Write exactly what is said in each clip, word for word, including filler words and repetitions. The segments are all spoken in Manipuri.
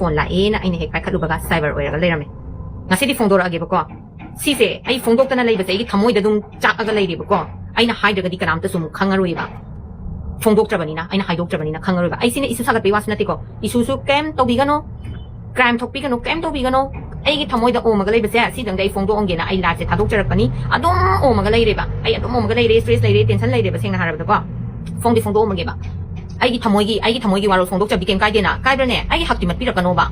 ꯐꯣꯟ ꯂꯥꯛꯑꯦꯅ ꯑꯩꯅ ꯍꯦꯛ ꯄꯥꯏꯈꯠꯂꯨꯕꯒ ꯁꯥꯏꯕꯔ ꯑꯣꯏꯔꯒ ꯂꯩꯔꯝꯃꯦ꯫ ꯉꯁꯤꯗꯤ ꯐꯣꯡꯗꯣꯔꯛꯑꯒꯦꯕꯀꯣ꯫ ꯁꯤꯁꯦ ꯑꯩ ꯐꯣꯡꯗꯣꯛꯇꯅ ꯂꯩꯕꯁꯦ ꯑꯩꯒꯤ ꯊꯃꯣꯏꯗ ꯑꯗꯨꯝ ꯆꯥꯛꯑꯒ ꯂꯩꯔꯦꯕꯀꯣ꯫ ꯑꯩꯅ ꯍꯥꯏꯗ꯭ꯔꯒꯗꯤ ꯀꯅꯥꯝꯇꯁꯨ ꯑꯃꯨꯛ ꯈꯪꯉꯔꯣꯏꯕ꯫ ꯐꯣꯡꯗꯣꯛꯇ꯭ꯔꯕꯅꯤꯅ, ꯑꯩꯅ ꯍꯥꯏꯗꯣꯛꯇ꯭ꯔꯕꯅꯤꯅ ꯈꯪꯉꯔꯣꯏꯕ꯫ ꯑꯩ ꯁꯤꯅ ꯏꯁꯨ ꯁꯥꯒꯠꯄꯒꯤ ꯋꯥꯁꯨ ꯅꯠꯇꯦꯀꯣ꯫ ꯏꯁꯨꯁꯨ ꯀꯩꯝ ꯇꯧꯕꯤꯒꯅꯣ, ꯀ꯭ꯔꯥꯏꯝ ꯊꯣꯛꯄꯤꯒꯅꯣ, ꯀꯩꯝ ꯇꯧꯕꯤꯒꯅꯣ꯫ ꯑꯩꯒꯤ ꯊꯃꯣꯏꯗ ꯑꯣꯝꯃꯒ ꯂꯩꯕꯁꯦ ꯁꯤꯗꯪꯗꯤ ꯑꯩ ꯐꯣꯡꯗꯣꯛꯑꯝꯒꯦꯅ ꯑꯩ ꯂꯥꯏꯐꯁꯦ ꯊꯥꯗꯣꯛꯆꯔꯛꯄꯅꯤ꯫ ꯑꯗꯨꯝ ꯑꯣꯝꯃꯒ ꯂꯩꯔꯦꯕ꯫ ꯑꯩ ꯑꯗꯨꯝ ꯑꯣꯝꯃꯒ ꯂꯩꯔꯦ, ꯁ꯭ꯇ꯭ꯔꯦꯁ ꯂꯩꯔꯦ, ꯇꯦꯟꯁꯟ ꯂꯩꯔꯦꯕ, ꯁꯦꯡꯅ ꯍꯥꯏꯔꯕꯗꯀꯣ꯫ ꯐꯣꯡꯗꯤ ꯐꯣꯡꯗꯣꯛꯑꯝꯃꯒꯦꯕ꯫ ꯑꯩꯒꯤ ꯊꯃꯣꯏꯒꯤ, ꯑꯩꯒꯤ ꯊꯃꯣꯏꯒꯤ ꯋꯥꯔꯣꯜ ꯐꯣꯡꯗꯣꯛꯆꯕꯗꯤ ꯀꯩꯝ ꯀꯥꯏꯗꯦꯅ꯫ ꯀꯥꯏꯕ꯭ꯔꯅꯦ? ꯑꯩꯒꯤ ꯍꯛꯇꯤ ꯃꯠꯄꯤꯔꯛꯀꯅꯣꯕ꯫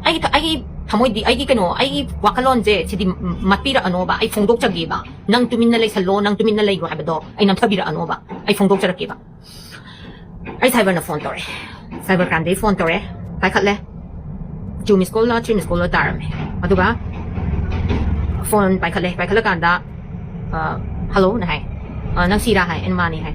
ꯑꯩꯒꯤ ꯊ-, ꯑꯩꯒꯤ ꯊꯃꯣꯏꯗꯤ, ꯑꯩꯒꯤ ꯀꯩꯅꯣ, ꯑꯩꯒꯤ ꯋꯥꯈꯜꯂꯣꯟꯁꯦ ꯁꯤꯗꯤ ꯃꯠꯄꯤꯔꯛꯑꯅꯣꯕ꯫ ꯑꯩ ꯐꯣꯡꯗꯣꯛꯆꯒꯦꯕ꯫ ꯅꯪ ꯇꯨꯃꯤꯟꯅ ꯂꯩꯁꯜꯂꯣ, ꯅꯪ ꯇꯨꯃꯤꯟꯅ ꯂꯩꯈ꯭ꯔꯣ ꯍꯥꯏꯕꯗꯣ ꯑꯩ ꯅꯝꯊꯕꯤꯔꯛꯑꯅꯣꯕ꯫ ꯑꯩ ꯐꯣꯡꯗꯣꯛꯆꯔꯛꯀꯦꯕ꯫ ꯑꯩ ꯁꯥꯏꯕꯔꯅ ꯐꯣꯟ ꯇꯧꯔꯛꯑꯦ꯫ ꯁꯥꯏꯕꯔ ꯀ꯭ꯔꯥꯏꯝꯗꯒꯤ ꯐꯣꯟ ꯇꯧꯔꯛꯑꯦ꯫ ꯄꯥꯏꯈꯠꯂꯦ꯫ ꯇꯨ ꯃꯤꯁ ꯀꯣꯜꯂ ꯊ꯭ꯔꯤ ꯃꯤꯁ ꯀꯣꯜꯂ ꯇꯥꯔꯝꯃꯦ꯫ ꯑꯗꯨꯒ ꯐꯣꯟ ꯄꯥꯏꯈꯠꯂꯦ꯫ ꯄꯥꯏꯈꯠꯂꯀꯥꯟꯗ, "ꯑ, ꯍꯜꯂꯣꯅ" ꯍꯥꯏ꯫ "ꯑ, ꯅꯪ ꯁꯤꯔꯥ?" ꯍꯥꯏ꯫ ꯑꯩꯅ, "ꯃꯥꯅꯤ" ꯍꯥꯏ꯫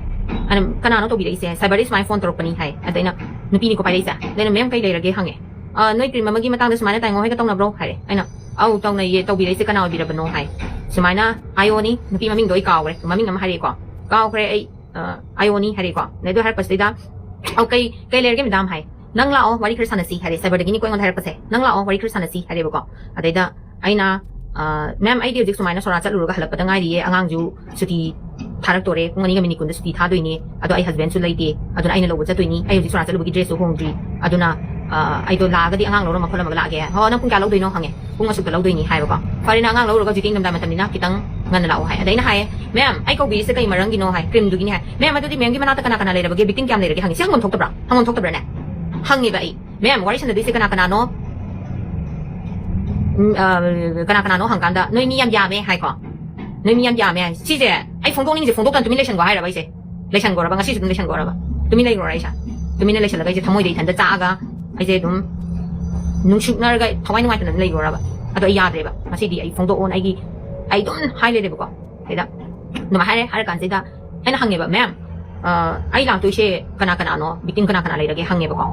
ꯑꯩꯅ, "ꯀꯅꯥꯅꯣ ꯇꯧꯕꯤꯔꯛꯏꯁꯦ?" "ꯁꯥꯏꯕꯔꯗꯒꯤ ꯁꯨꯃꯥꯏꯅ ꯐꯣꯟ ꯇꯧꯔꯛꯄꯅꯤ" ꯍꯥꯏ꯫ ꯑꯗ ꯑꯩꯅ, "ꯅꯨꯄꯤꯅꯤꯀꯣ ꯄꯥꯏꯔꯛꯏꯁꯦ?" ꯑꯗ ꯑꯩꯅ, "ꯃꯦꯝ, ꯀꯩ ꯂꯩꯔꯒꯦ?" ꯍꯪꯉꯦ꯫ "ꯑ, ꯅꯣꯏ ꯀ꯭ꯔꯤꯝ ꯑꯃꯒꯤ ꯃꯇꯥꯡꯗ ꯁꯨꯃꯥꯏꯅ ꯇꯥꯏꯉꯣ ꯍꯣꯏꯒ ꯇꯧꯅꯕ꯭ꯔꯣ?" ꯍꯥꯏꯔꯦ꯫ ꯑꯩꯅ, "ꯑꯧ, ꯇꯧꯅꯩꯌꯦ, ꯇꯧꯕꯤꯔꯛꯏꯁꯦ ꯀꯅꯥ ꯑꯣꯏꯕꯤꯔꯕꯅꯣ?" ꯍꯥꯏ꯫ ꯁꯨꯃꯥꯏꯅ ꯑꯥꯏ ꯑꯣꯅꯤ, ꯅꯨꯄꯤ ꯃꯃꯤꯡꯗꯣ ꯑꯩ ꯀꯥꯎꯈ꯭ꯔꯦ, ꯃꯃꯤꯡ ꯑꯃ ꯍꯥꯏꯔꯛꯑꯦꯀꯣ, ꯀꯥꯎꯈ꯭ꯔꯦ ꯑꯩ, ꯑ, ꯑꯥꯏ ꯑꯣꯅꯤ ꯍꯥꯏꯔꯛꯑꯦꯀꯣ꯫ ꯑꯗꯩ ꯑꯗꯨ ꯍꯥꯏꯔꯛꯄꯁꯤꯗꯩꯗ, "ꯑꯧ, ꯀꯩ, ꯀꯩ ꯂꯩꯔꯒꯦ ꯃꯦꯗꯥꯝ?" ꯍꯥꯏ꯫ "ꯅꯪ ꯂꯥꯛꯑꯣ, ꯋꯥꯔꯤ ꯈꯔ ꯁꯥꯟꯅꯁꯤ" ꯍꯥꯏꯔꯦ꯫ ꯁꯥꯏꯕꯔꯗꯒꯤꯅꯤꯀꯣ ꯑꯩꯉꯣꯟꯗ ꯍꯥꯏꯔꯛꯄꯁꯦ, "ꯅꯪ ꯂꯥꯛꯑꯣ, ꯋꯥꯔꯤ ꯈꯔ ꯁꯥꯟꯅꯁꯤ" ꯍꯥꯏꯔꯦꯕꯀꯣ꯫ ꯑꯗꯩꯗ ꯑꯩꯅ, "ꯑ, ꯃꯦꯝ, ꯑꯩꯗꯤ ꯍꯧꯖꯤꯛ ꯁꯨꯃꯥꯏꯅ ꯁꯣꯔꯥ ꯆꯠꯂꯨꯔꯒ ꯍꯜꯂꯛꯄꯗ ꯉꯥꯏꯔꯤꯌꯦ, ꯑꯉꯥꯡꯁꯨ ꯁꯨꯇꯤ ꯊꯥꯔꯛꯇꯣꯔꯦ, ꯄꯨꯡ ꯑꯅꯤꯒ ꯃꯤꯅꯤꯠ ꯀꯨꯟꯗ ꯁꯨꯇꯤ ꯊꯥꯗꯣꯏꯅꯦ, ꯑꯗꯣ ꯑꯩ ꯍꯁꯕꯦꯟꯁꯨ ꯂꯩꯇꯦ, ꯑꯗꯨꯅ ꯑꯩꯅ ꯂꯧꯕ ꯆꯠꯇꯣꯏꯅꯤ, ꯑꯩ ꯍꯧꯖꯤꯛ ꯁꯣꯔꯥ ꯆꯠꯂꯨꯕꯒꯤ ꯗ꯭ꯔꯦꯁꯁꯨ ꯍꯣꯡꯗ꯭ꯔꯤ, ꯑꯗꯨꯅ, ꯑ, ꯑꯩꯗꯣ ꯂꯥꯛꯑꯒꯗꯤ ꯑꯉꯥꯡ ꯂꯧꯔꯝꯃ ꯈꯣꯠꯂꯝꯃꯒ ꯂꯥꯛꯑꯒꯦ꯫ ꯍꯣ, ꯅꯪ ꯄꯨꯡ ꯀꯌꯥ ꯂꯧꯗꯣꯏꯅꯣ?" ꯍꯪꯉꯦ꯫ "ꯄꯨꯡ ꯑꯁꯨꯛꯇ ꯂꯧꯗꯣꯏꯅꯤ" ꯍꯥꯏꯕꯀꯣ꯫ "ꯐꯔꯦ, ꯅꯪ ꯑꯉꯥꯡ ꯂꯧꯔꯒ ꯍꯧꯖꯤꯛꯇꯤ ꯏꯪꯊꯝꯊꯥ ꯃꯇꯝꯅꯤꯅ ꯈꯤꯇꯪ ꯉꯟꯅ ꯂꯥꯛꯑꯣ" ꯍꯥꯏ꯫ ꯑꯗ ꯑꯩꯅ ꯍꯥꯏꯌꯦ, "ꯃꯦꯝ, ꯑꯩ ꯀꯧꯕꯤꯔꯤꯁꯦ ꯀꯩ ꯃꯔꯝꯒꯤꯅꯣ?" ꯍꯥꯏ꯫ "ꯀ꯭ꯔꯤꯝꯗꯨꯒꯤꯅꯤ" ꯍꯥꯏ꯫ "ꯃꯦꯝ, ꯑꯗꯨꯗꯤ ꯃꯦꯝꯒꯤ ꯃꯅꯥꯛꯇ ꯀꯅꯥ ꯀꯅꯥ ꯂꯩꯔꯕꯒꯦ? ꯕꯤꯛꯇꯤꯝ ꯀꯌꯥꯝ ꯂꯩꯔꯒꯦ?" ꯍꯪꯉꯤ꯫ ꯁꯤ ꯍꯪꯐꯝ ꯊꯣꯛꯇꯕ꯭ꯔꯥ? ꯍꯪꯐꯝ ꯊꯣꯛꯇꯕ꯭ꯔꯥꯅꯦ? ꯍꯪꯉꯦꯕ ꯑꯩ, "ꯃꯦꯝ, ꯋꯥꯔꯤ ꯁꯥꯟꯅꯗꯣꯏꯁꯦ ꯀꯅꯥ ꯀꯅꯥꯅꯣ? ꯎꯝ, ꯑ, ꯀꯅꯥ ꯀꯅꯥꯅꯣ?" ꯍꯪꯀꯥꯟꯗ, "ꯅꯣꯏ ꯃꯤ ꯌꯥꯝ ꯌꯥꯝꯃꯦ" ꯍꯥꯏꯀꯣ꯫ "ꯅꯣꯏ ꯃꯤ ꯌꯥꯝ ꯌꯥꯝꯃꯦ" ꯍꯥꯏ꯫ ꯁꯤꯁꯦ ꯑꯩ ꯐꯣꯡꯗꯣꯛꯅꯤꯡꯉꯤꯁꯦ ꯐꯣꯡꯗꯣꯛꯇꯅ ꯇꯨꯃꯤꯟ ꯂꯩꯁꯟꯈꯣ ꯍꯥꯏꯔꯕ ꯑꯩꯁꯦ? ꯂꯩꯁꯟꯈꯣꯔꯕ? ꯉꯁꯤꯁꯨ ꯑꯗꯨꯝ ꯂꯩꯁꯟꯈꯣꯔꯕ? ꯇꯨꯃꯤꯟ ꯂꯩꯈ꯭ꯔꯣꯔ ꯑꯩꯁꯦ? ꯇꯨꯃꯤꯟꯅ ꯂꯩꯁꯜꯂꯒ ꯑꯩꯁꯦ ꯊꯃꯣꯏꯗ ꯏꯊꯟꯇ ꯆꯥꯛꯑꯒ ꯑꯩꯁꯦ ꯑꯗꯨꯝ ꯅꯨꯡꯁꯤꯛꯅꯔꯒ ꯊꯋꯥꯏ ꯅꯨꯡꯉꯥꯏꯇꯅ ꯑꯗꯨꯝ ꯂꯩꯈ꯭ꯔꯣꯔꯕ? ꯑꯗꯣ ꯑꯩ ꯌꯥꯗ꯭ꯔꯦꯕ꯫ ꯉꯁꯤꯗꯤ ꯑꯩ ꯐꯣꯡꯗꯣꯛꯑꯣꯅ ꯑꯩꯒꯤ, ꯑꯩ ꯑꯗꯨꯝ ꯍꯥꯏ ꯂꯩꯔꯦꯕꯀꯣ꯫ ꯁꯤꯗ ꯑꯗꯨꯃꯥꯏꯅ ꯍꯥꯏꯔꯦ꯫ ꯍꯥꯏꯔ ꯀꯥꯟꯁꯤꯗ ꯑꯩꯅ ꯍꯪꯉꯦꯕ, "ꯃꯦꯝ, ꯑ, ꯑꯩ ꯂꯥꯛꯇꯣꯏꯁꯦ ꯀꯅꯥ ꯀꯅꯥꯅꯣ? ꯕꯤꯛꯇꯤꯝ ꯀꯅꯥ ꯀꯅꯥ ꯂꯩꯔꯒꯦ?" ꯍꯪꯉꯦꯕꯀꯣ꯫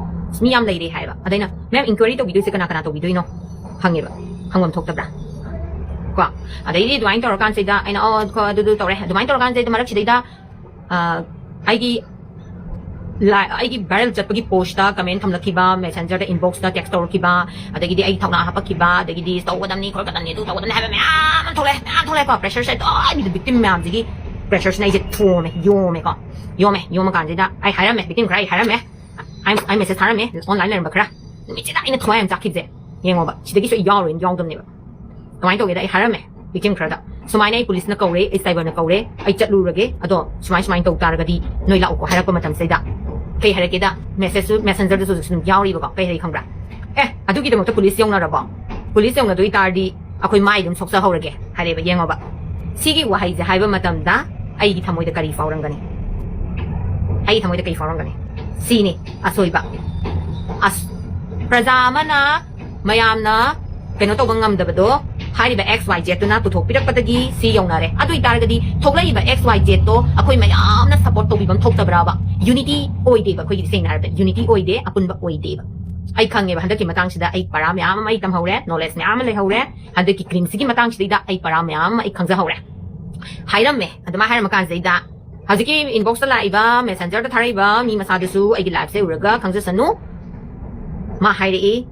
"ꯃꯤ ꯌꯥꯝ ꯂꯩꯔꯦ" ꯍꯥꯏꯌꯦꯕ꯫ ꯑꯗ ꯑꯩꯅ, "ꯃꯦꯝ, ꯏꯟꯀ꯭ꯋꯥꯏꯔꯤ ꯇꯧꯕꯤꯗꯣꯏꯁꯦ ꯀꯅꯥ ꯀꯅꯥ ꯇꯧꯕꯤꯗꯣꯏꯅꯣ?" ꯍꯪꯉꯦꯕ꯫ ꯍꯪꯐꯝ ꯊꯣꯛꯇꯕ꯭ꯔꯥ? ꯀꯣ? ꯑꯗꯩꯗꯤ ꯑꯗꯨꯃꯥꯏꯅ ꯇꯧꯔꯀꯥꯟꯁꯤꯗ ꯑꯩꯅ, "ꯑꯣ, ꯀꯣ, ꯑꯗꯨꯗꯨ ꯇꯧꯔꯦ"꯫ ꯑꯗꯨꯃꯥꯏꯅ ꯇꯧꯔꯀꯥꯟꯁꯤꯗ ꯃꯔꯛꯁꯤꯗꯩꯗ, ꯑ, ꯑꯩꯒꯤ ꯂꯥꯏ-, ꯑꯩꯒꯤ viral ꯆꯠꯄꯒꯤ postꯇ comment ꯊꯝꯂꯛꯈꯤꯕ, messengerꯗ inboxꯇ text ꯇꯧꯔꯛꯈꯤꯕ, ꯑꯗꯒꯤꯗꯤ ꯑꯩ ꯊꯧꯅꯥ ꯍꯥꯞꯄꯛꯈꯤꯕ, ꯑꯗꯒꯤꯗꯤ ꯇꯧꯒꯗꯕꯅꯤ, ꯈꯣꯠꯀꯗꯕꯅꯤ, ꯑꯗꯨ ꯇꯧꯒꯗꯕꯅꯤ ꯍꯥꯏꯕ ꯃꯌꯥꯝ ꯑꯃ ꯊꯣꯛꯂꯛꯑꯦ, ꯃꯌꯥꯝ ꯊꯣꯛꯂꯛꯑꯦꯀꯣ꯫ Pressureꯁꯦ ꯑꯗꯣ ꯑꯩ ꯃꯤꯗ victim ꯃꯌꯥꯝꯁꯤꯒꯤ pressureꯁꯤꯅ ꯑꯩꯁꯦ ꯊꯣꯝꯃꯦ, ꯌꯣꯝꯃꯦꯀꯣ꯫ ꯌꯣꯝꯃꯦ, ꯌꯣꯝꯃ ꯀꯥꯟꯁꯤꯗ ꯑꯩ ꯍꯥꯏꯔꯝꯃꯦ, victim ꯈꯔ ꯑꯩ ꯍꯥꯏꯔꯝꯃꯦ꯫ ꯑꯩ, ꯑꯩ message ꯊꯥꯔꯝꯃꯦ, online ꯂꯩꯔꯝꯕ ꯈꯔ꯫ ꯅꯨꯃꯤꯠꯁꯤꯗ ꯑꯩꯅ ꯊꯋꯥꯏ ꯌꯥꯝ ꯆꯥꯛꯈꯤꯕꯁꯦ, ꯌꯦꯡꯉꯣꯕ, ꯁꯤꯗꯒꯤꯁꯨ ꯑꯩ ꯌꯥꯎꯔꯣꯏꯅ ꯌꯥꯎꯗꯕꯅꯦꯕ꯫ ꯀꯃꯥꯏꯅ ꯇꯧꯒꯦꯗ, ꯑꯩ ꯍꯥꯏꯔꯝꯃꯦ victim ꯈꯔꯗ, "ꯁꯨꯃꯥꯏꯅ ꯑꯩ policeꯅ ꯀꯧꯔꯦ, ꯑꯩ cyberꯅ ꯀꯧꯔꯦ, ꯑꯩ ꯆꯠꯂꯨꯔꯒꯦ, ꯑꯗꯣ ꯁꯨꯃꯥꯏ ꯁꯨꯃꯥꯏꯅ ꯇꯧ ꯇꯥꯔꯒꯗꯤ ꯅꯣꯏ ꯂꯥꯛꯎꯀꯣ" ꯍꯥꯏꯔꯛꯄ ꯃꯇꯝꯁꯤꯗꯩꯗ ꯀꯩ ꯍꯥꯏꯔꯛꯀꯦꯗ, messageꯁꯨ, messengerꯗꯁꯨ ꯍꯧꯖꯤꯛꯁꯨ ꯑꯗꯨꯝ ꯌꯥꯎꯔꯤꯕꯀꯣ꯫ ꯀꯩ ꯍꯥꯏꯔꯛꯏ ꯈꯪꯕ꯭ꯔꯥ? "ꯑꯦ, ꯑꯗꯨꯒꯤꯗꯃꯛꯇ police ꯌꯧꯅꯔꯕꯣ? Police ꯌꯧꯅꯗꯣꯏ ꯇꯥꯔꯗꯤ ꯑꯩꯈꯣꯏ ꯃꯥꯏ ꯑꯗꯨꯝ ꯁꯣꯛꯆꯍꯧꯔꯒꯦ" ꯍꯥꯏꯔꯦꯕ꯫ ꯌꯦꯡꯉꯣꯕ, ꯁꯤꯒꯤ ꯋꯥꯍꯩꯁꯦ ꯍꯥꯏꯕ ꯃꯇꯝꯗ ꯑꯩꯒꯤ ꯊꯃꯣꯏꯗ ꯀꯔꯤ ꯐꯥꯎꯔꯝꯒꯅꯤ? ꯑꯩꯒꯤ ꯊꯃꯣꯏꯗ ꯀꯔꯤ ꯐꯥꯎꯔꯝꯒꯅꯤ? ꯁꯤꯅꯤ ꯑꯁꯣꯏꯕ꯫ ꯑꯁ-, ꯄ꯭ꯔꯖꯥ ꯑꯃꯅ, ꯃꯌꯥꯝꯅ ꯀꯩꯅꯣ ꯇꯧꯕ ꯉꯝꯗꯕꯗꯣ ꯍꯥꯏꯔꯤꯕ X Y Zꯗꯨꯅ ꯄꯨꯊꯣꯛꯄꯤꯔꯛꯄꯗꯒꯤ ꯁꯤ ꯌꯧꯅꯔꯦ꯫ ꯑꯗꯨ ꯑꯣꯏꯇꯥꯔꯒꯗꯤ ꯊꯣꯛꯂꯛꯏꯕ X Y Zꯗꯣ ꯑꯩꯈꯣꯏ ꯃꯌꯥꯝꯅ support ꯇꯧꯕꯤꯕ ꯑꯃ ꯊꯣꯛꯇꯕ꯭ꯔꯕ? Unity ꯑꯣꯏꯗꯦꯕ꯫ ꯑꯩꯈꯣꯏꯒꯤꯗꯤ ꯁꯦꯡꯅ ꯍꯥꯏꯔꯕꯗ unity ꯑꯣꯏꯗꯦ, ꯑꯄꯨꯟꯕ ꯑꯣꯏꯗꯦꯕ꯫ ꯑꯩ ꯈꯪꯉꯦꯕ, ꯍꯟꯗꯛꯀꯤ ꯃꯇꯥꯡꯁꯤꯗ ꯑꯩ ꯄꯔꯥ ꯃꯌꯥꯝ ꯑꯃ ꯑꯩ ꯇꯝꯍꯧꯔꯦ, knowledge ꯃꯌꯥꯝ ꯑꯃ ꯂꯩꯍꯧꯔꯦ꯫ ꯍꯟꯗꯛꯀꯤ crimeꯁꯤꯒꯤ ꯃꯇꯥꯡꯁꯤꯗꯩꯗ ꯑꯩ ꯄꯔꯥ ꯃꯌꯥꯝ ꯑꯃ ꯑꯩ ꯈꯪꯖꯍꯧꯔꯦ꯫ ꯍꯥꯏꯔꯝꯃꯦ, ꯑꯗꯨꯃꯥꯏꯅ ꯍꯥꯏꯔꯝꯃ ꯀꯥꯟꯁꯤꯗꯩꯗ ꯍꯧꯖꯤꯛꯀꯤ inboxꯇ ꯂꯥꯛꯏꯕ, messengerꯗ ꯊꯥꯔꯛꯏꯕ ꯃꯤ ꯃꯁꯥꯗꯨꯁꯨ ꯑꯩꯒꯤ liveꯁꯦ ꯎꯔꯒ ꯈꯪꯖꯁꯅꯨ꯫ ꯃꯥ ꯍꯥꯏꯔꯛꯏ,